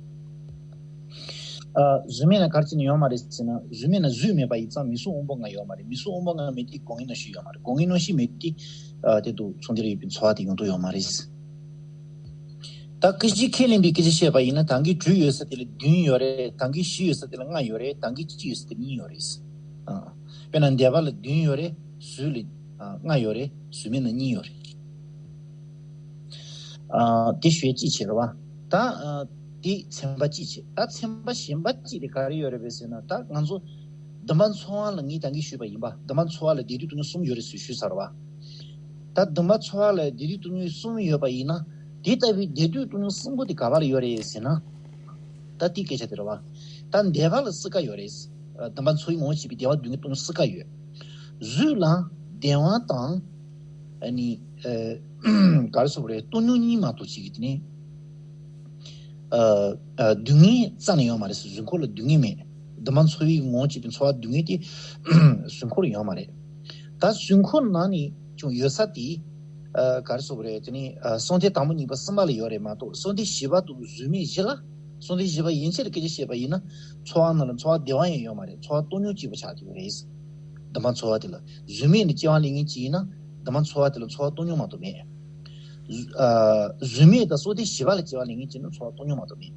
ཨ་གཟུགས་མེད་ན་ག་རེ་བྱས་ནས་ཡོད་མ་རེད་ཟེར་ན། གཟུགས་མེད་ན་གཟུགས་མེད་པ་ཡིན་ཙང་མིག་ཟུང་སྔོན་པོ་ལྔ་ཡོད་མ་རེད། མིག་ཟུང་སྔོན་པོ་ལྔ་མེད་དུས་སྒོ་ལྔའི་རྣམ་ཤེས་ཡོད་མ་རེད། སྒོ་ལྔའི་རྣམ་ཤེས་མེད་དུས་ཨ་དེ་དང་མཚུངས་ལྡན་ཡོད་པའི་ཚོར་བ་དེ་ཡོང་དུ་ཡོད་མ་རེད། ད་སྐད་ཅིག་ཁས་ལེན་པའི་སྐད་ཆ་བཤད་པ་ཡིན་ན། ད་གིན་དྲུག་ཡོད་ས་དེ་ལ་བདུན་ཡོད་རེད། ད་གིན་བཞི་ཡོད་ས་དེ་ལ་ལྔ་ཡོད་རེད། ད་གིན་གཅིག་ཡོད་ས་དེ་ལ་གཉིས་ཡོད་རེད། ཨ་དཔེར་ན་འདས་པ་ལ་བདུན་ཡོད་རེད། གཟུགས་ལ་ཨ་ལྔ་ཡོད་རེད། གཟུགས་མེད་ན་གཉིས་ཡོད་རེད། ཨ་དེ་ཞུ་ཡས་གཅིག་བྱས་རེད་བ། ད་ཨ་དེ་ཚན་པ་གཅིག་བྱས། ད་ཚན་པ་གཞན་པ་གཅིག་དེ་ག་རེ་ཡོད་རེད་པས་ཟེར་ན། ད་ང་ཚོ་འདུན་པ་ཚོར་བ་ལ་ངས་ད་གིན་ཞུས་པ་ཡིན་པ། འདུན་པ་ཚོར་བ་ལ་བདེ་སྡུག་སྟོང་ཉུང་གསུམ་ཡོད་རེད་ཟེར་ཞུས་ཚར་བ། ད་འདུན་པ་ཚོར་བ་ལ་བདེ་སྡུག་སྟོང་ཉུང་གསུམ་ཡོད་པ་ཡིན་ན། དེ་ལྟ་བུའི་བདེ་སྡུག་སྟོང་ཉུང་གསུམ་པོ་དེ་ག་པར་ཡོད་རེད་ཟེར་ན། ད་དེའི་སྐད་ཆ་དེ་རེད་བ། ད་འདས་པ་ལ་སྲིད་ཀ་ཡོད་རེད། ཨ་འདུན་པ་ཚོར་བའི་ངོ་བོ་བྱས་པའི་བདེ་བ་སྡུག་བསྔལ་སྟོང་ཉུང་སྲིད་ཀ་ཡོད། གཟུགས་ལ་བདེ་བ་དང་། ཨ་ནི་ཨ་ག་རེ་ཟེར་དགོས་རེད། སྟོང་ཉུང་གཉིས་མ་གཏོགས་ཅིག་གི་དེ་ནི། ཨ་ཨ་སྡུག་བསྔལ་རྩ་ནས་ཡོད་མ་རེད། གཟུགས་འཁོར་ལ་སྡུག་བསྔལ་མེད། འདུན་པ་ཚོར་བའི་ངོ་བོ་བྱས་པའི་ཚོར་བ་སྡུག་བསྔལ་དེ་གཟུགས་འཁོར་ལ་ཡོད་མ་རེད། ད་གཟུགས་འཁོར་ནང་ནས་ཀྱང་ཡོད་ས་དེ། ཨ་ག་རེ་ཟེར་དགོས་རེད། དེ་ནི་ཨ་གསང་སྟེ་དང་པོ་གཉིས་པ་གསུམ་པ་ལ་ཡོད་རེད་མ་གཏོགས། གསང་སྟེ་བཞི་པ་དང་གཟུགས་མེད་བཞི་ལ། གསང་སྟེ་བཞི་པ་ཡན་ཆད་ལ་སྐད་ཆ་བཤད་པ་ཡིན་ན། ཚོར་བ་ནང་ལ་ཚོར་བ་བདེ་བ་ཡང་ཡོད་མ་རེད། ཚོར་བ་སྟོང་ཉུང་གཅིག་པོ་ཆགས་ཀྱི་ཡོད་རེད། འདུན་པ་ཚོར་བ་དེ་ལ། གཟུགས་མེད་ནི་སྐྱེ་བ་ལེན་མཁན་གཅིག་ཡིན་ན། འདུན་པ་ཚོར་བ་དེ་ལ་ཚོར་བ་སྟོང་ཉུང་མ་གཏོགས་མེད། གཟུ་ཨ་གཟུགས་མེད་དང་གསང་སྟེ་བཞི་པ་ལ་སྐྱེ་བ་ལེན་མཁན་གཅིག་ཡིན་ན་ཚོར་བ་སྟོང་ཉུང་མ་གཏོགས་མེད།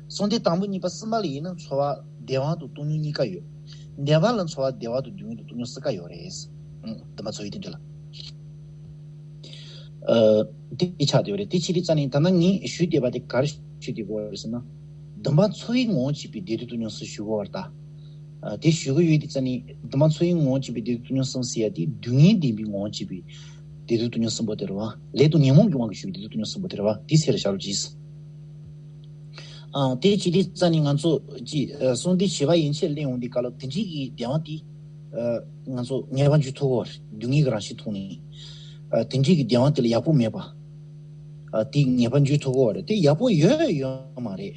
གསང་སྟེ་དང་པོ་གཉིས་པ་གསུམ་པ་ལ་ཡིན་ན་ཚོར་བ་བདེ་བ་དང་སྟོང་ཉུང་གཉིས་ཀ་ཡོད། འདས་པ་ལ་ཚོར་བ་བདེ་བ་དང་སྡུག་བསྔལ་དང་སྟོང་ཉུང་སྲིད་ཀ་ཡོད་རེད། ཨང་། འདུན་པ་ཚོར་བའི་དེ་འདྲ་ལ། ཨ་དེ་ཆགས་བསྡད་ཡོད་རེད། དེ་ཕྱི་དེ་རྩ་ནས་ད་ལྟ་ངས་ཞུས་བསྡད་པ་དེ་ག་རེ་ཞུས་བསྡད་ཡོད་རེད་ཟེར་ན། འདུན་པ་ཚོར་བའི་ངོ་བོ་བྱས་པའི་བདེ་སྡུག་སྟོང་ཉུང་སྲིད་ཞུ་གི་ཡོད་རེད་ད། ཨ་དེ་ཞུ་གི་ཡོད་དེ་རྩ་ནས། འདུན་པ་ཚོར་བའི་ངོ་བོ་བྱས་པའི་བདེ་སྡུག་སྟོང་ཉུང་གསུམ་ཟེར་ཡ་དེ་སྡུག་བསྔལ་བདེན་པའི་ངོ་བོ་བྱས་པའི་བདེ་སྡུག་སྟོང་ཉུང་གསུམ་པོ་དེ་རེད་བ། ལས་དང་ཉོན་མོངས་ཀྱི་དབང་གིས་ཞུགས་པའི་བདེ་སྡུག་སྟོང་ཉུང་གསུམ་པོ་དེ་རེད་བ། དེ་ཟེར་བཞག་རོགས་གྱིས། ཨ་དེ་ཅི་སྟེ་རྩ་ནས་ང་ཚོ་ཅི་ཨ་གསང་སྟེ་བཞི་པ་ཡན་ཆད་ལེན་འོང་དུས་སྐབས་ལ་དེ་འདྲའི་གི་བདེ་བ་དེ་ཨ་ང་ཚོ་ངེས་པར་འཇོག་ཐུབ་ཀྱི་ཡོད་རེད། སྡུག་བསྔལ་གྱི་རང་བཞིན་མཐོང་ནས། ཨ་དེ་འདྲའི་གི་བདེ་བ་དེ་ལ་ཡག་པོ་མེད་པ། ཨ་དེ་ངེས་པར་འཇོག་ཐུབ་ཀྱི་ཡོད་རེད། དེ་ཡག་པོ་ཡོད་ཡོད་མ་རེད།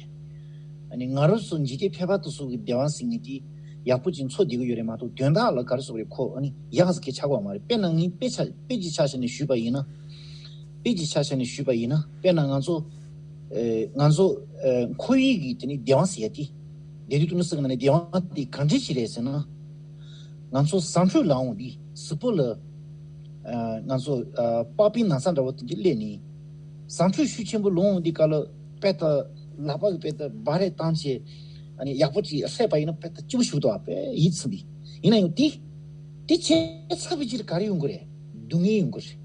ཨ་ནི་ང་རང་ཚོ་འཇིག་རྟེན་ཕལ་པ་དེ་ཚོ་གི་བདེ་བ་ཟེར་མཁན་དེ་ཡག་པོ་ཅིག་འཚོ་བསྡད་ཀྱི་ཡོད་རེད་མ་གཏོགས། དོན་དག་ལ་ག་རེ་ཟེར་དགོས་རེད། ཁོ་ཨ་ནི་ཡག་ཟེར་མཁན་ཆགས་ཀྱི་ཡོད་མ་རེད། དཔེར་ན་ངས་དཔེ་ཆ་དཔེ་ཅིག་ཆ་བཞག་ནས་ཞུས་པ་ཡིན་ན། དཔེ་ཅིག་ཆ་བཞག་ནས་ཞུས་པ་ཡིན་ན། དཔེར་ན་ང་ཚོ་ཨེ་ང་ཚོ་ཨེ་འཁོར་བའི་གི་དེ་ནི་བདེ་བ་ཟེར་ཡ་དེ། བདེ་སྡུག་སྟོང་ཉུང་གསུམ་གྱི་ནང་ནས་བདེ་བ་དེ་ག་འདྲ་ཞིག་རེད་ཟེར་ན། ང་ཚོ་ཟ་འཕྲུག་ལ་འོང་དུས་གཟུགས་པོ་ལ་ཨ་ང་ཚོ་ཨ་པགས་པའི་ན་ཚ་འདྲ་བོ་དེ་འདྲ་སླེབས་ནས། ཟ་འཕྲུག་ཤུགས་ཆེན་པོ་ལ་འོང་དུས་སྐབས་ལ་དཔེ་ལྟ་ལག་པ་གིས་དཔེ་ལྟ་འབར་རེ་བཏང་བྱས། ཨ་ནི་ཡག་པོ་ཅིག་བསྲེགས་པ་ཡིན་ན་དཔེ་ལྟ་སྐྱིད་པོ་ཞིག་འདུག་ཨ། དཔེ་ཡིད་ཚིམ་པའི། ཡིན་ན་ཡང་དེ་དེ་བྱས་ཚར་བའི་རྗེས་ལ་ག་རེ་ཡོང་གི་རེད། སྡུག་བསྔལ་ཡོང་གི་རེད།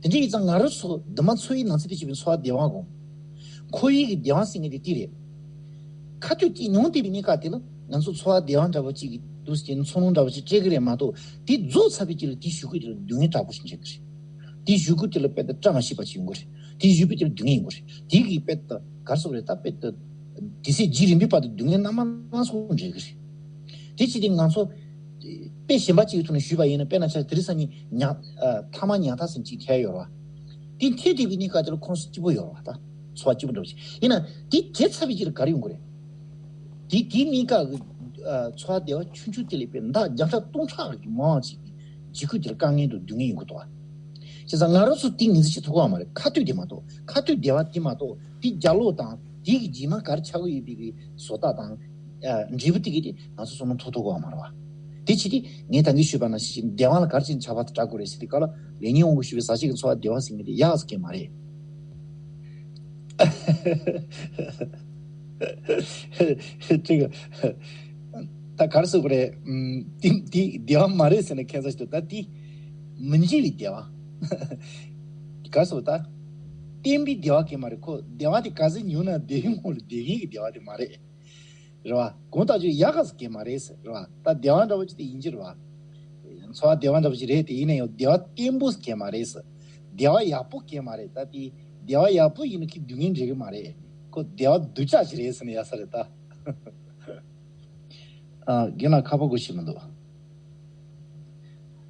དེ་འདྲ་ཡིན་ཙང་ང་རང་ཚོ་འདུན་པ་ཚོར་བའི་ནང་ཚན་དུ་སྐྱེས་པའི་ཚོར་བ་བདེ་བ་སྒོམ། འཁོར་བའི་གི་བདེ་བ་ཟེར་མཁན་དེ་དེ་རེད། ཁ་ཐུག་དེ་མྱོང་བསྡད་པའི་གནས་སྐབས་དེ་ལ་ང་ཚོ་ཚོར་བ་བདེ་བ་འདྲ་པོ་ཅིག་གི་འདུག་ཟེར་ནས་ཚོར་སྣང་འདྲ་པོ་ཅིག་སྤྲད་ཀྱི་རེད་མ་གཏོགས། དེ་རྫོགས་ཚར་བའི་རྗེས་ལ་དེའི་གཞུག་གུ་དེ་ལ་སྡུག་བསྔལ་དྲག་པོ་ཞིག་འབྱུང་གི་རེད། དེའི་གཞུག་གུ་དེ་ལ་དཔེ་ལྟ་བཀྲ་མ་ཤིས་པ་ཅིག་ཡོང་གི་རེད། དེའི་གཞུག་གུ་དེ་ལ་སྡུག་བསྔལ་ཡོང་གི་རེད། དེ་གི་དཔེ་ལྟ་ག་རེ་ཟེར་དགོས་རེད། ད་དཔེ་ལྟ་དེ་ཚེ་རྗེས་རིམ་པའི་བར་དུ་སྡུག་བསྔལ་སྣ་མང་སྣ་ཚོགས་འབྱུང་གི་རེད། དེ་བྱས་ཏེ་ང་ཚོ་དཔེ་གཞན་པ་གཅིག་གི་ཐོག་ནས་ཞུས་པ་ཡིན་ན། དཔེར་ན་ཆ་དེ་རིང་སང་ཉིན་ཉག་ཨ་ཐ་མག་ཉག་ཐག་ཟེར་ཅིག་ཐལ་ཡོད་རེད་བ། དེ་ཐལ་བསྡད་པའི་གནས་སྐབས་དེ་ལ་ཁོང་ཚོ་སྐྱིད་པོ་ཡོད་རེད་བ། ད་ཚོར་བ་སྐྱིད་པོ་འདྲ་པོ་ཞིག་ཡིན་ན། དེ་ཐལ་ཚར་བའི་རྗེས་ལ་ག་རེ་ཡོང་གི་རེད། དེ་དེའི་གནས་སྐབས་ཀྱི་ཨ་ཚོར་བ་བདེ་བ་ཆུང་ཆུང་དེ་ལས་དཔེ་ཟླ་བརྒྱ་ཕྲག་སྟོང་ཕྲག་གི་མང་བ་ཅིག་གི་འཇིགས་སྐུལ་དེ་ལ་དཀའ་ངལ་དང་སྡུག་བསྔལ་ཡོང་གི་འདུག་བ། བྱས་ཙང་ང་རང་ཚོ་དེ་ངོས་འཛིན་བྱེད་ཐུབ་ཀྱི་ཡོད་མ་རེད། ཁ་ཐུག་དེ་མ་གཏོགས། ཁ་ཐུག་བདེ་བ་དེ་མ་གཏོགས། དེའི་རྒྱབ་ལོགས་དང་དེའི་གི་རྗེས་མ་ག་རེ་ཆགས་ཀྱི་ཡོད་པའི་གི་བཟོ་ལྟ་དང་། ཨ་འབྲས་བུ་དེ་གི་དེ་ང་ཚོ་བསམ་བློ་ཐོག་ཐུབ་ཀྱི་ཡོད་མ་རེད་བ། དེ་བྱས་ཏེ་ངས་ད་གིན་ཞུས་པ་ནང་བཞིན་བདེ་བ་ལ་ག་རེ་བྱས་ནས་ཆགས་པ་དེ་དྲག་དགོས་རེད་ཟེར་དུས་སྐབས་ལ། ལས་ཉོན་དབང་གིས་ཞུགས་པའི་ཟག་བཅས་ཀྱི་ཚོར་བ་བདེ་བ་ཟེར་མཁན་དེ་ཡག་ཟེར་མཁན་མ་རེད། ཅིག་ད་ག་རེ་ཟེར་དགོས་རེད། ཨམ་དེ་དེ་བདེ་བ་མ་རེད་ཟེར་ན་ཁྱད་མཚར་ཞིག་འདུག་ད་དེ་མི་འཇིགས་པའི་བདེ་བ། ག་སོ་ད། བརྟན་པའི་བདེ་བ་སྐྱེ་མ་རེད། ཁོ་བདེ་བ་དེ་ག་ཚོད་ཉུང་ན་བདེ་བའི་ངོ་ལ་བདེ་མཁན་གྱི་བདེ་བ་དེ་མ་རེད། རེད་བ། གང་ལྟར་ཅིག་ཡག་ག་ཟེ་གི་མ་རེད་ཟེར། རེད་བ། ད་བདེ་བ་འདྲ་བོ་ཅིག་དེ་ཡིན་གྱི་རེད་བ། འཚོ་བ་བདེ་བ་འདྲ་བོ་ཅིག་རེད་དེ། ཡིན་ན་ཡང་བདེ་བ་བརྟན་པོ་ཟེ་གི་མ་རེད་ཟེར། བདེ་བ་ཡག་པོ་གི་མ་རེད། ད་དེ་བདེ་བ་ཡག་པོ་ཡིན་ན་ཁི་སྡུག་བསྔལ་འདྲ་གི་མ་རེད། ཁོ་བདེ་བ་སྡུག་ཅག་ཅིག་རེད་ཟེར་ན་ཡག་ས་རེད་ད། ཨ། རྒན་ལགས་ཁ་པོ་གོ་ཤེས་མི་འདུག་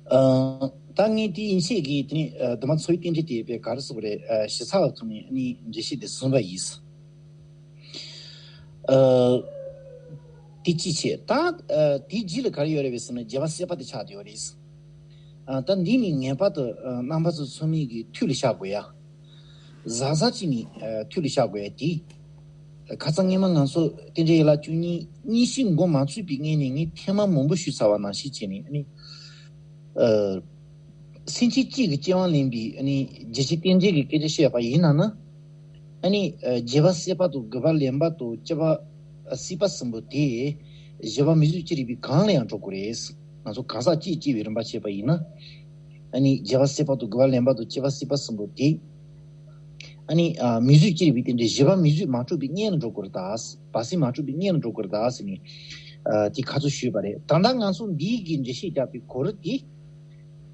ཨ། ད་ངས་དེ་ཡིན་ཤེས་ཀྱི་དེ་ནས་ཨ། དུ་མ་འཚོ་བའི་རྟེན་འབྲེལ་དེ་བས་ག་རེ་ཟེར་དགོས་རེད། ཨ། ཞིབ་ཚགས་ལ་ཐུག་ནས་ཨ་ནི་འགྲེལ་བཤད་དེ་གསུངས་པ་ཡིན། ཨ། དེ་གཅིག་བྱས། ད་ཨ། དེའི་རྗེས་ལ་ག་རེ་ཡོད་རེད་པས་ཟེར་ན་རྒྱལ་བ་སྲས་པ་དེ་ཆགས་བསྡད་ཡོད་རེད། ཨ། ད་འདི་ནི་ངེས་པར་དུ་ཨ། རྣམ་པ་ཚོ་ཚང་མས་ཀྱི་ཐུགས་ལ་བཞག་དགོས་ཡ། གཟབ་གཟབ་བྱས་ནས་ཨ། ཐུགས་ལ་བཞག་དགོས་ཡ་དེ། ཁ་སང་སྔོན་མ་ང་ཚོ་རྟེན་འབྲེལ་ཡན་ལག་བཅུ་གཉིས་གཉིས་བཞི་འགོ་མ་ཚུགས་པའི་སྔོན་ནས་ངས་ཐེངས་མ་མང་པོ་ཞུས་ཚར་བ་ནང་བཞིན་བྱས་ནས་ཨ་ནི། ཨ། སེམས་ཅན་གཅིག་གི་སྐྱེ་བ་ལེན་པའི་ཨ་ནི་རྒྱལ་སྤྱིའི་རྟེན་འབྲེལ་གྱི་སྐད་ཆ་བཤད་པ་ཡིན་ན་ནི། ཨ་ནི་ཨ། རྒྱལ་བ་སྲས་པ་དང་རྒོད་པ་ལེན་པ་དང་སྐྱེ་བ་སྲིད་པ་གསུམ་པོ་དེ་བཞི་པ་མི་བཟོད་ཅི་རིགས་པའི་གང་ལ་ཡང་འགྲོ་དགོས་རེད། ང་ཚོ་གང་ཟག་གཅིག་སྐྱེ་བའི་རིམ་པ་བྱས་པ་ཡིན་ན། ཨ་ནི་རྒྱལ་བ་སྲས་པ་དང་རྒོད་པ་ལེན་པ་དང་སྐྱེ་བ་སྲིད་པ་གསུམ་པོ་དེ། ཨ་ནི་ཨ། མི་བཟོད་ཅི་རིགས་པའི་རྟེན་འབྲེལ་བཞི་པ་མི་བཟོད་མ་གྲུབ་པའི་གཉེན་ལ་འགྲོ་དགོས་རེད་ད། བར་སྲིད་མ་གྲུབ་པའི་གཉེན་ལ་འགྲོ་དགོས་རེད་ད་ཟེར་ནས། ཨ། དེ་ཁ་ཚུར་ཞུས་པ་རེད། ད་ལྟ་ང་ཚོ་འདིའི་གི་འགྲེལ་བཤད་རྒྱག་པའི་གོ་རིམ་དེ།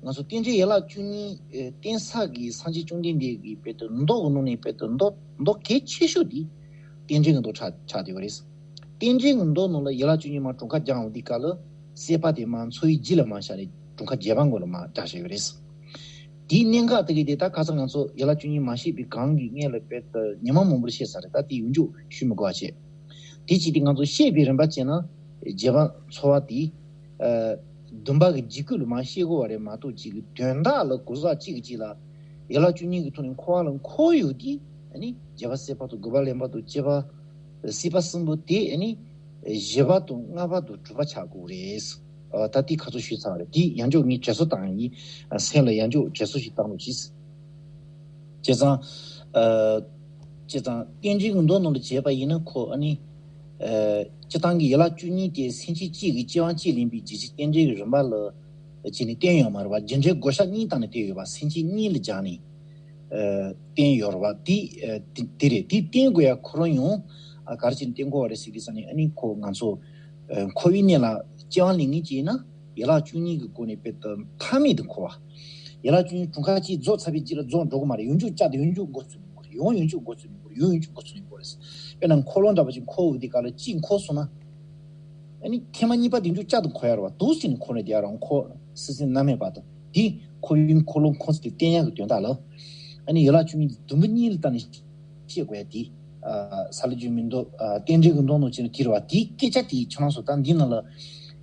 ང་ཚོ་རྟེན་འབྲེལ་ཡན་ལག་བཅུ་གཉིས་ཨ། བསྟན་ས་གི་སངས་རྒྱས་བཅོམ་ལྡན་འདས་ཀྱི་དཔེ་དེ་མདོ་གི་ནང་ནས་དཔེ་དེ་མདོ་མདོ་གལ་ཆེ་ཤོས་དེ་རྟེན་འབྲེལ་གྱི་མདོ་ཆགས་ཆགས་བསྡད་ཡོད་རེད། རྟེན་འབྲེལ་གྱི་མདོ་ནང་ལ་ཡན་ལག་བཅུ་གཉིས་མར་གྲངས་ཀ་སྦྱངས་འོང་དུས་སྐབས་ལ་སྲས་པ་དེ་མར་འཚོ་བའི་རྒྱུ་ལ་མར་བཞག་ནས་གྲངས་ཀ་བརྒྱད་པ་འགོ་ལ་མར་བཞག་བཞག་ཡོད་རེད། དེའི་གནད་འགག་དེ་གི་དེ་ད་ཁ་སང་ང་ཚོ་ཡན་ལག་བཅུ་གཉིས་མ་བཤད་པའི་གོང་གི་སྔོན་ལ་དཔེ་དེ་ཉི་མ་མང་པོར་བཤད་ཚར་རེད། ད་དེ་ཡང་བསྐྱར་ཞུ་མི་དགོས་པ་བྱས། དེ་བྱས་ཏེ་ང་ཚོ་བཤད་པའི་རིམ་པ་བྱས་ན་རྒྱས་པ་འཚོ་བ་དེ། ཨ། བདུན་པ་གི་རྗེས་ཁུལ་ལ་མར་བཤད་དགོས་པ་རེད་མ་གཏོགས་གཅིག་གི་དོན་དག་ལ་གོ་ས་གཅིག་གི་གཅིག་ལ་ཡན་ལག་བཅུ་གཉིས་ཀྱི་ཐོག་ནས་འཁོར་བ་ལ་འཁོར་ཡོད་དེ། ཨ་ནི་རྒྱལ་བ་སྲས་པ་དང་རྒོད་པ་ལེན་པ་དང་སྐྱེ་བ་སྲིད་པ་གསུམ་པོ་དེ་ཨ་ནི་བཞི་པ་དང་ལྔ་པ་དང་དྲུག་པ་ཆགས་དགོས་རེད། ཨ། ད་དེ་ཁ་ཚུར་ཞུས་ཚར་བ་རེད། དེ་ཡང་བསྐྱར་ངས་དྲན་གསོ་བཏང་ཡིན། ཨ། སེམས་ལ་ཡང་བསྐྱར་དྲན་གསོ་ཞིག་བཏང་རོགས་གྱིས། བྱས་ཙང་། ཨ། བྱས་ཙང་རྟེན་འབྲེལ་གྱི་མདོ་ནང་ལ་བྱས་པ་ཡིན་ན་ཁོ་ཨ་ནི། ཨ། སྤྱིར་བཏང་གི་ཡན་ལག་བཅུ་གཉིས་དེ་སེམས་ཅན་གཅིག་གི་སྐྱེ་བ་གཅིག་ལེན་པའི་རྒྱལ་སྤྱིའི་རྟེན་འབྲེལ་གྱི་རིམ་པ་ལ་བྱས་ནས་བསྟན་ཡོད་མ་རེད་པ། རྒྱུ་འབྲས་བགོ་བཤའ་གཉིས་བཏང་ནས་བསྟན་ཡོད་པ། སེམས་ཅན་གཉིས་ལ་སྦྱར་ནས། ཨ། བསྟན་ཡོད་རེད་པ། དེ། ཨ། དེ་དེ་རེད། དེ་བསྟན་དགོས་ཡ་ཁོ་རང་ཡང་། ཨ། ག་རེ་བྱས་ནས་བསྟན་དགོས་པ་རེད་ཟེར་དུས་ཙ་ནས་ཨ་ནི་ཁོ་ང་ཚོ། ཨ། འཁོར་བའི་གནས་ལ་སྐྱེ་བ་ལེན་མཁན་ཅིག་ཡིན་ན། ཡན་ལག་བཅུ་གཉིས་ཀྱི་སྒོ་ནས་དཔེ་དེ་མཐའ་མེད་དུ་འཁོར་བ། ཡན་ལག་བཅུ་གཉིས་གྲངས་ཀ་གཅིག་རྫོགས་ཚར་བའི་རྗེས་ལ་རྫོགས་འགྲོ་གི་མ་རེད། ཡང་བསྐྱར་བསྐྱར་དུ་ཡང་བསྐྱར་འགོ་ཚུགས་ནས་འཁོར། ཡང་ཡང་བསྐྱར་འགོ་ཚུགས་ནས་འཁོར། ཡང་ཡང་བསྐྱར་འགོ་ཚུགས་ནས་འཁོར་རེད། དཔེར་ན་འཁོར་ལོ་འདྲ་པོ་ཅིག་འཁོར་འོང་དུས་སྐབས་ལ་གཅིག་འཁོར་སོང་ན། ཨ་ནི་ཐེངས་མ་གཉིས་པ་དེ་མཇུག་བསྐྱར་དུ་འཁོར་ཡ་རེད་པ། འདུག་སེ་ནས་འཁོར་ནས་བསྡད་ཡ་རེད། འཁོར་སྲིད་སྲིད་རྣམ་སྨིན་པ་དང་དེ་འཁོར་བའི་འཁོར་ལོ་འཁོར་ཚུལ་དེ་བསྟན་ཡག་གི་དོན་དག་ལ། ཨ་ནི་ཡན་ལག་བཅུ་གཉིས་དེ་དུམ་བུ་གཉིས་ལ་བཏང་ནས་བཤད་དགོས་ཡ་དེ། ཨ། ས་ལ་རྒྱུ་མི་འདུག་ཨ། རྟེན་འབྲེལ་གྱི་མདོ་ནང་བྱས་ན་དེ་རེད་པ། དེའི་སྐད་ཆ་དེ་ཁྱེད་རང་ཚོ་ད་འདི་ནང་ལ་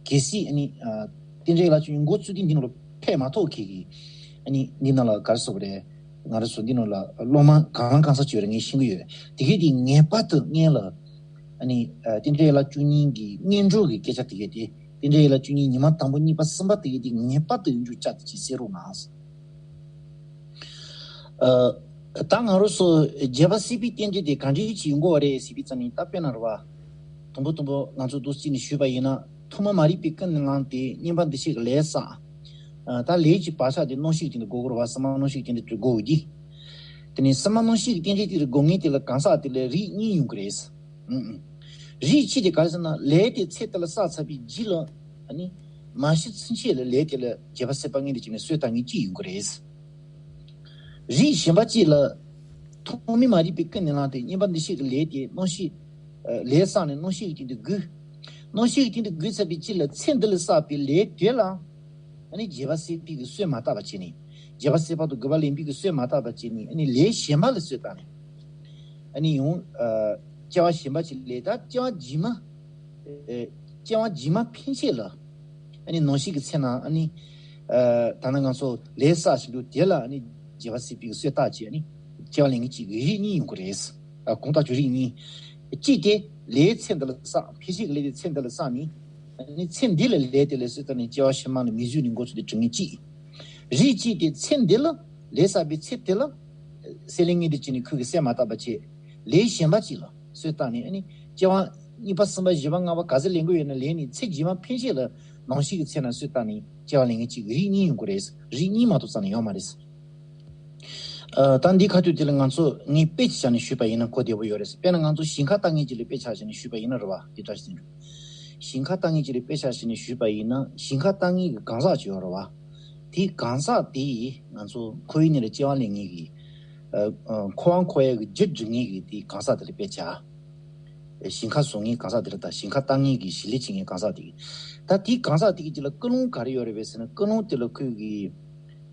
གལ་སྲིད་ཨ་ནི། ཨ། རྟེན་འབྲེལ་ཡན་ལག་བཅུ་གཉིས་འགོ་བཙུགས་དུས་འདི་ནང་ལ་ཕེབས་མ་ཐུབ་མཁན་གྱི། ཨ་ནི་འདི་ནང་ལ་ག་རེ་ཟེར་དགོས་རེད། ང་རང་ཚོ་འདི་ནང་ལ་སློབ་མ་གང་གང་ས་ཅིག་ཡོད་རེད། ངས་ཤེས་ཀྱི་ཡོད། དེ་གས་དེ་ངེས་པར་དུ་སྔོན་ལ། ཨ་ནི། ཨ། རྟེན་འབྲེལ་ཡན་ལག་བཅུ་གཉིས་ཀྱི་སྔོན་འགྲོ་གི་སྐད་ཆ་དེ་གས་དེ། རྟེན་འབྲེལ་ཡན་ལག་བཅུ་གཉིས་ཉི་མ་དང་པོ་གཉིས་པ་གསུམ་པ་དེ་གས་དེ་ངེས་པར་དུ་ཡང་བསྐྱར་བསྐྱར་དུ་ཅིག་གསན་རོགས་གནང་། ཨ། ད་ང་རང་ཚོ་རྒྱལ་བ་སྲས་པའི་རྟེན་འབྲེལ་དེ་ག་འདྲ་ཅིག་ཡིན་དགོས་པ་རེད་ཟེར་དུས་ཙ་ནས་ད་དཔེར་ན་རེད་པ། དང་པོ་དང་པོ་ང་ཚོ་འདུག་སེ་ནས་ཞུས་པ་ཡིན་ན། ཐོག་མ་མ་རིག་པའི་ཀུན་ནས་བསླངས་ཏེ་བསྙེན་པ་འདུ་ཤེས་ཀྱི་ལས་བསགས། ཨ། ད་ལས་ཀྱི་བག་ཆགས་དེ་རྣམ་ཤེས་ཀྱི་སྟེང་དུ་འགོ་དགོས་རེད་པ། བསམ་པ་རྣམ་ཤེས་ཀྱི་སྟེང་དུ་འགོ་དགོས་ཀྱི། དེ་ནས་བསམ་པ་རྣམ་ཤེས་ཀྱི་རྟེན་འབྲེལ་དེ་ལ་འགོ་མཁན་དེ་ལ་གང་ཟག་དེ་ལ་རིགས་གཉིས་ཡོང་གི་རེད། ཨུ་ཨུ། རིགས་གཅིག་དེ་ག་རེ་ཟེར་ན་ལས་དེ་ཚེ་དེ་ལ་བསགས་ཚར་བའི་རྗེས་ལ། ཨ་ནི། མ་ཤི་ཚུན་ཆད་ལ་ལས་དེ་ལ་རྒྱལ་བ་སྲས་པ་མངོན་དུ་བྱས་ནས་གསོས་བཏང་མཁན་གཅིག་ཡོང་གི་རེད། རིགས་གཞན་པ་གཅིག་ལ། ཐོག་མའི་མ་རིག་པའི་ཀུན་ནས་བསླངས་ཏེ་བསྙེན་པ་འདུ་ཤེས་ཀྱི་ལས་དེ་རྣམ་ཤེས། ཨ། ལས་བསགས་ནས་རྣམ་ཤེས་ཀྱི་སྟེང་དུ་རྒུད། རྣམ་ཤེས་ཀྱི་སྟེང་དུ་རྒུད་ཚར་བའི་རྗེས་ལ་ཚེ་འདི་ལ་བསགས་པའི་ལས་དེ་ལ། ཨ་ནི་རྒྱལ་བ་སྲས་པའི་གི་གསོས་མ་བཏབ་པ་བྱས་ནས། རྒྱལ་བ་སྲས་པ་དང་རྒོད་པ་ལེན་པའི་གི་གསོས་མ་བཏབ་པ་བྱས་ནས། ཨ་ནི་ལས་གཞན་པ་ལ་གསོས་བཏང་ནས། ཨ་ནི་ཡང་། ཨ། སྐྱེ་བ་གཞན་པ་ཅིག་ལས། ད་སྐྱེ་བ་རྗེས་མ། ཨ། སྐྱེ་བ་རྗེས་མ་ཕན་ཆད་ལ། ཨ་ནི་རྣམ་ཤེས་ཀྱི་ཚེ་ན་ཨ་ནི། ཨ། ད་ནི་ང་ཚོ་ལས་བསགས་བཞིན་དུ་དེ་ལ་ཨ་ནི་རྒྱལ་བ་སྲས་པའི་གི་གསོས་བཏབ་བྱས། ཨ་ནི་སྐྱེ་བ་ལེན་མཁན་གཅིག་གི་རིགས་གཉིས་ཡོང་གི་རེད། ཨ། གང་ལྟར་ཀྱང་རིགས་གཉིས། གཅིག་དེ་ལས་ཚེ་འདི་ལ་བསགས། ཕན་ཆད་ཀྱི་ལས་དེ་ཚེ་འདི་ལ་བསགས་ནས། ཨ་ནི་ཚེ་འདི་ལ་ལས་དེ་ལ་གསོས་བཏབ་ནས་སྐྱེ་བ་ཕྱི་མ་ལ་མི་བཟོད་ནས་འགོ་ཚུགས་ཏེ་འགྲོ་མཁན་གཅིག། རིགས་གཅིག་དེ་ཚེ་འདི་ལ། ལས་བསགས་པའི་ཚེ་དེ་ལ། སྲེད་ལེན་མཁན་དེ་བྱས་ནས་ཁོས་གི་གསོས་མ་བཏབ་པ་བྱས། ལས་གཞན་པ་ཅིག་ལ་གསོས་བཏབ་ནས། ཨ་ནི་སྐྱེ་བ་གཉིས་པ་གསུམ་པ་བཞི་པ་ལྔ་པ་ག་ཚོད་ལེན་དགོས་ཡོད་ན་ལེན་ནས་ཚེ་རྗེས་མ་ཕན་ཆད་ལ་རྣམ་ཤེས་ཀྱི་ཚེ་ན་གསོས་བཏབ་ནས་སྐྱེ་བ་ལེན་མཁན་གཅིག་གི་རིགས་གཉིས་ཡོང་གི་རེད། རིགས་གཉིས་མ་གཏོགས་རྩ་ནས་ཡོད་མ་རེད། ཨ། ད་འདི་ཁ་ཐུག་དེ་ལ་ང་ཚོ་ངས་དཔེ་ཅིག་བཞག་ནས་ཞུས་པ་ཡིན་ན་གོ་བདེ་པོ་ཡོད་རེད། དཔེར་ན་ང་ཚོ་ཞིང་ཁ་ལྟ་མཁན་ཅིག་ལ་དཔེ་ཆ་བཞག་ནས་ཞུས་པ་ཡིན་ན་རེད་བ། འདི་འདྲ་ཞིག་རེད། ཞིང་ཁ་ལྟ་མཁན་ཅིག་ལ་དཔེ་ཆ་བཞག་ནས་ཞུས་པ་ཡིན་ན། ཞིང་ཁ་ལྟ་མཁན་གྱི་གང་ཟག་ཅིག་ཡོད་རེད་བ། དེའི་གང་ཟག་དེ་ཡིས་ང་ཚོ་ཁོ་བོའི་ནང་ལ་སྐྱེ་བ་ལེན་མཁན་གྱི། ཨ། ཨ། ཁོ་བ་ཁོ་ཡ་གི་རྒྱུ་སྒྲུབ་མཁན་གྱི་དེའི་གང་ཟག་དེ་ལ་དཔེ་ཆ། ཞིང་ཁ་བཟོ་མཁན་གང་ཟག་དེ་རེད། ད་ཞིང་ཁ་ལྟ་མཁན་གྱི་གཞི་ལས་བྱེད་མཁན་གང་ཟག་དེ་གི། ད་དེའི་གང་ཟག་དེ་གི་རྗེས་ལ་ཀུན་སློང་ག་རེ་ཡོད་རེད་པས་ཟེར་ན། ཀུན་སློང་དེ་ལ་ཁོས་གི།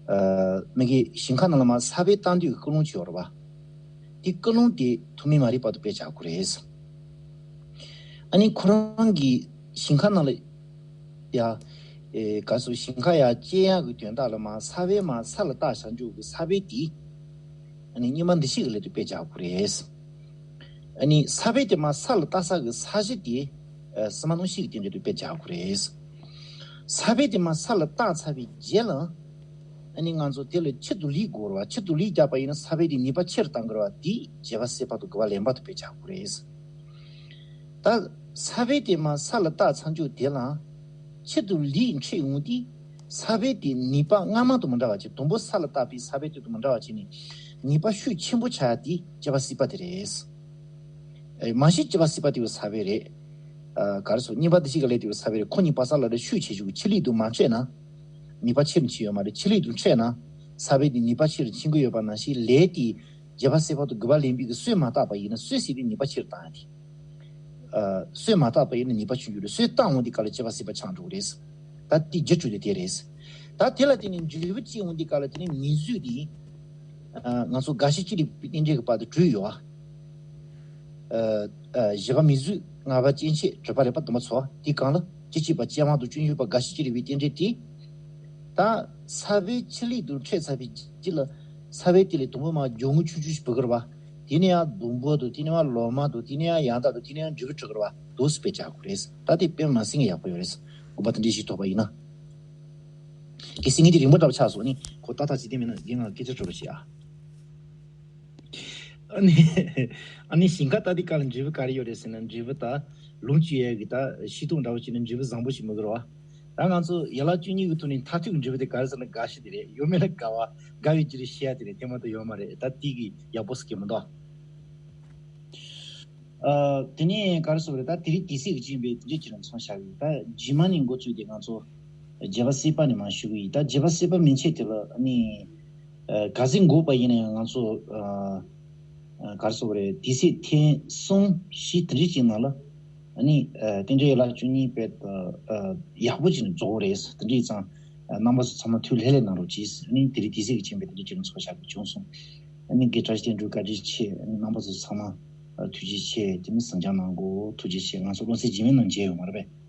ཨ། མི་གི་ཞིང་ཁ་ནང་ལ་མར་ས་བོན་བཏང་དུས་ཀྱི་ཀུན་སློང་ཅིག་ཡོད་རེད་པ། དེ་ཀུན་སློང་དེ་ཐོག་མེད་མ་རིག་པ་དུ་དཔེ་བྱ་དགོས་རེད། ཨ་ནི་ཁོ་རང་གི་ཞིང་ཁ་ནང་ལ་ཡ། ཨེ། ག་སོ་ཞིང་ཁ་ཡ་སྐྱེ་ཡག་གི་དོན་དག་ལ་མར་ས་བོན་མར་ས་ལ་བཏགས་བཞག་འཇུག་གི་ས་བོན་དེ། ཨ་ནི་རྙིང་མ་འདི་ཤེས་ཀྱི་ལས་དུ་དཔེ་བྱ་དགོས་རེད། ཨ་ནི་ས་བོན་དེ་མར་ས་ལ་བཏགས་ས་གི་ས་གཞི་དེ། ཨ། སྲིད་མ་གནམ་གཤིས་ཀྱི་རྟེན་འབྲེལ་དུ་དཔེ་བྱ་དགོས་རེད། ས་བོན་དེ་མར་ས་ལ་བཏགས་ཚར་བའི་རྗེས་ལ། ཨ་ནི་ང་ཚོ་དེ་ལ་ཆུ་དང་ལུད་དགོས་རེད་བ། ཆུ་དང་ལུད་བརྒྱབ་པ་ཡིན་ན་ས་བོན་དེ་ནུས་པ་ཆེ་རུ་བཏང་དགོས་རེད་བ། དེ་བྱེད་པ་སྲིད་པ་དང་དགུ་པ་ལེན་པ་དུ་དཔེ་བྱ་དགོས་རེད། ད་ས་བོན་དེ་མར་ས་ལ་བཏགས་ཚར་འཇུག་དེ་ལ་ཆུ་དང་ལུད་འཕྲད་ཡོང་དུས། ས་བོན་དེ་ནུས་པ་སྔ་མ་དང་མི་འདྲ་བ་བྱས། དང་པོ་ས་ལ་བཏགས་པའི་ས་བོན་དེ་དང་མི་འདྲ་བ་བྱས་ནས་ནུས་པ་ཤུགས་ཆེན་པོ་ཆགས་ཡ་དེ་བྱེད་པ་སྲིད་པ་དེ་རེད། ཨེ། མ་གཞི་བྱེད་པ་སྲིད་པ་དེ་བའི་ས་བོན་རེད། ཨ། ག་རེ་ཟེར། རྙིང་པ་འདི་ཤེས་ཀྱི་ལས་དེ་བའི་ས་བོན་རེད། ཁོ་གཉིས་པ་ས་ལ་རེ་ཤུགས་ཆེ་ཆུང་གི་ཆུ་ལུད་དང་མ་འཕྲད་ན་ནུས་པ་ཆེ་རུ་ཕྱིན་ཡོད་མ་རེད། ཆུ་ལུད་དང་འཕྲད་ན་ས་བོན་དེ་ནུས་པ་ཆེ་རུ་ཕྱིན་གྱི་ཡོད་པ་ནང་བཞིན། ལས་དེ་བྱེད་པ་སྲིད་པ་དང་དགུ་པ་ལེན་པའི་གི་སྲོལ་མ་བཏགས་པ་ཡིན་ན་སྲོལ་ཟེར་དེ་ནུས་པ་ཆེ་རུ་བཏང་ཡ་དེ། ཨ། སྲོལ་མ་བཏགས་པ་ཡིན་ན་ནུས་པ་ཆུང་ཆུང་རེད། སྲོལ་བཏགས་འོང་དུས་སྐབས་ལ་བྱེད་པ་སྲིད་པ་ཆགས་འགྲོ་གི་རེད། ད་དེ་རྒྱུ་ཆོས་དེ་དེ་རེད། ད་དེ་ལ་བརྟེན་ནས་འབྲས་བུ་སྐྱེ་འོང་དུས་སྐབས་ལ་དེ་ནི་མིང་གཟུགས་དེ། ཨ། ང་ཚོ་རྒ་ཤི་ཅི་རིགས་པའི་རྟེན་འབྲེལ་གྱི་བར་དུ་གྲོལ་ཡོད་ཨ། ཨ། ཨ། བཞི་པ་མིང་གཟུགས། ལྔ་པ་སྐྱེ་མཆེད། དྲུག་པ་རེག་པ། བདུན་པ་ཚོར་བ། དེ་གང་ལ་སྐྱེ་མཆེད་པ་སྐྱེ་དམན་དང་སྐྱེ་འགྱུར་བ་རྒ་ཤི་ཅི་རིགས་པའི་རྟེན་འབྲེལ་དེ། ད་ས་བོན་ཆུ་ལུད་དང་འཕྲད་ཚར་བའི་རྗེས་ལ་ས་བོན་དེ་ལས་དང་པོ་མར་སྦྱོར་དངོས་ཆུང་ཆུང་ཞིག་བུད་ཀྱི་རེད་བ། དེ་ནས་ཡང་སྡོང་པོ་དང་། དེ་ནས་ཡང་ལོ་མ་དང་། དེ་ནས་ཡང་ཡང་དག་དང་། དེ་ནས་ཡང་འབྲས་བུ་འཕྲོད་ཀྱི་རེད་བ། དུས་སུ་དཔེ་བྱ་དགོས་རེད། ད་དེ་དཔེ་མ་སྲིད་ཀྱི་ཡག་པོ་ཡོད་རེད། དགོངས་པ་དེ་འདྲ་ཞིག་ཐོབ་པ་ཡིན་ན། གལ་སྲིད་ངས་དེ་རིང་པོ་འདྲ་པོ་ཆགས་སོང་ནི་ཁོ་ཏག་ཏག་བྱེད་དེ་མིན་ན་རྒན་ལགས་སྐད་ཆ་དྲི་རོགས་བྱེད་ཨ། ཨ་ནི། ཨ་ནི་ཞིང་ཁ་ལྟ་དུས་སྐབས་ལ་འབྲས་བུ་ག་རེ་ཡོད་རེད་ཟེར་ན། འབྲས་བུ་ད་ལོངས་སྤྱོད་ཡས་ཀྱི་ད་ཤེས་རྟོགས་འདྲ་པོ་བྱས་ན་འབྲས་བུ་བཟང་པོ་ཞིག་མི་དགོས་རེད་བ། ད་ང་ཚོ་ཡན་ལག་བཅུ་གཉིས་ཀྱི་ཐོག་ནས་མཐར་ཐུག་གི་འབྲས་བུ་དེ་ག་རེ་ཟེར་ན་རྒ་ཤི་དེ་རེད། ཡོད་མེད་ལ་དགའ་བ། དགའ་བའི་རྒྱུ་རུ་ཤེས་ཡ་དེ་རེད། དེ་མ་གཏོགས་ཡོད་མ་རེད། ད་དེ་གི་ཡག་པོ་ཟེར་གྱི་མི་འདུག་ཨ། དེ་ནས་ག་རེ་ཟེར་བ་རེད། ད་དེ་རིང་དུས་ཚོད་ཀྱི་རྐྱེན་པས་དེ་འདྲ་ཅིག་ལ་མཚོན་བཞག་གི། ད་རྗེས་མ་ནས་འགོ་བཙུགས་ཏེ་ང་ཚོ་བརྗེ་བ་སྲིད་པ་ནས་མར་ཞུ་གི་ཡིན། ད་བརྗེ་བ་སྲིད་པ་མན་ཆད་དེ་ལ་ཨ་ནི། ཨ། ག་ཚོད་འགོར་བ་ཡིན་ན་ཡང་ང་ཚོ། ཨ། ཨ། ག་རེ་ཟེར་བ་རེད། དུས་ཚོད་ཐེངས་གསུམ་བཞི་དེ་འདྲ་ཅིག་ནང་ལ་ཨ་ནི། ཨ། དེ་འདྲའི་ཡན་ལག་བཅུ་གཉིས་པའི། ཨ། ཡག་པོ་ཅིག་ནས་རྫོགས་རེད། དེ་འདྲ་ཡིན་ཙང་། ཨ། རྣམ་པ་ཚོ་ཚང་མ་ཐུགས་ལྷོད་ལྷོད་གནང་རོགས་གྱིས། ཨ་ནི་དེ་རིང་དུས་ཚོད་ཀྱི་རྐྱེན་པས་དེ་འདྲ་ཅིག་ལ་མཚོན་བྱ་དགོས་བྱུང་སོང་། ཨ་ནི་དགེ་བཀྲ་ཤིས་དོན་གྲུབ་བཀའ་དྲིན་ཆེ། ཨ་ནི་རྣམ་པ་ཚོ་ཚང་མ་ཐུགས་རྗེ་ཆེ། དེ་མིན་གཟིགས་སྐྱོང་གནང་དགོས། ཐུགས་རྗེ་ཆེ། ང་ཚོ་སློབ་ཚན་རྗེས་མའི་ནང་མཇལ་ཡོང་བ་རེད་པས།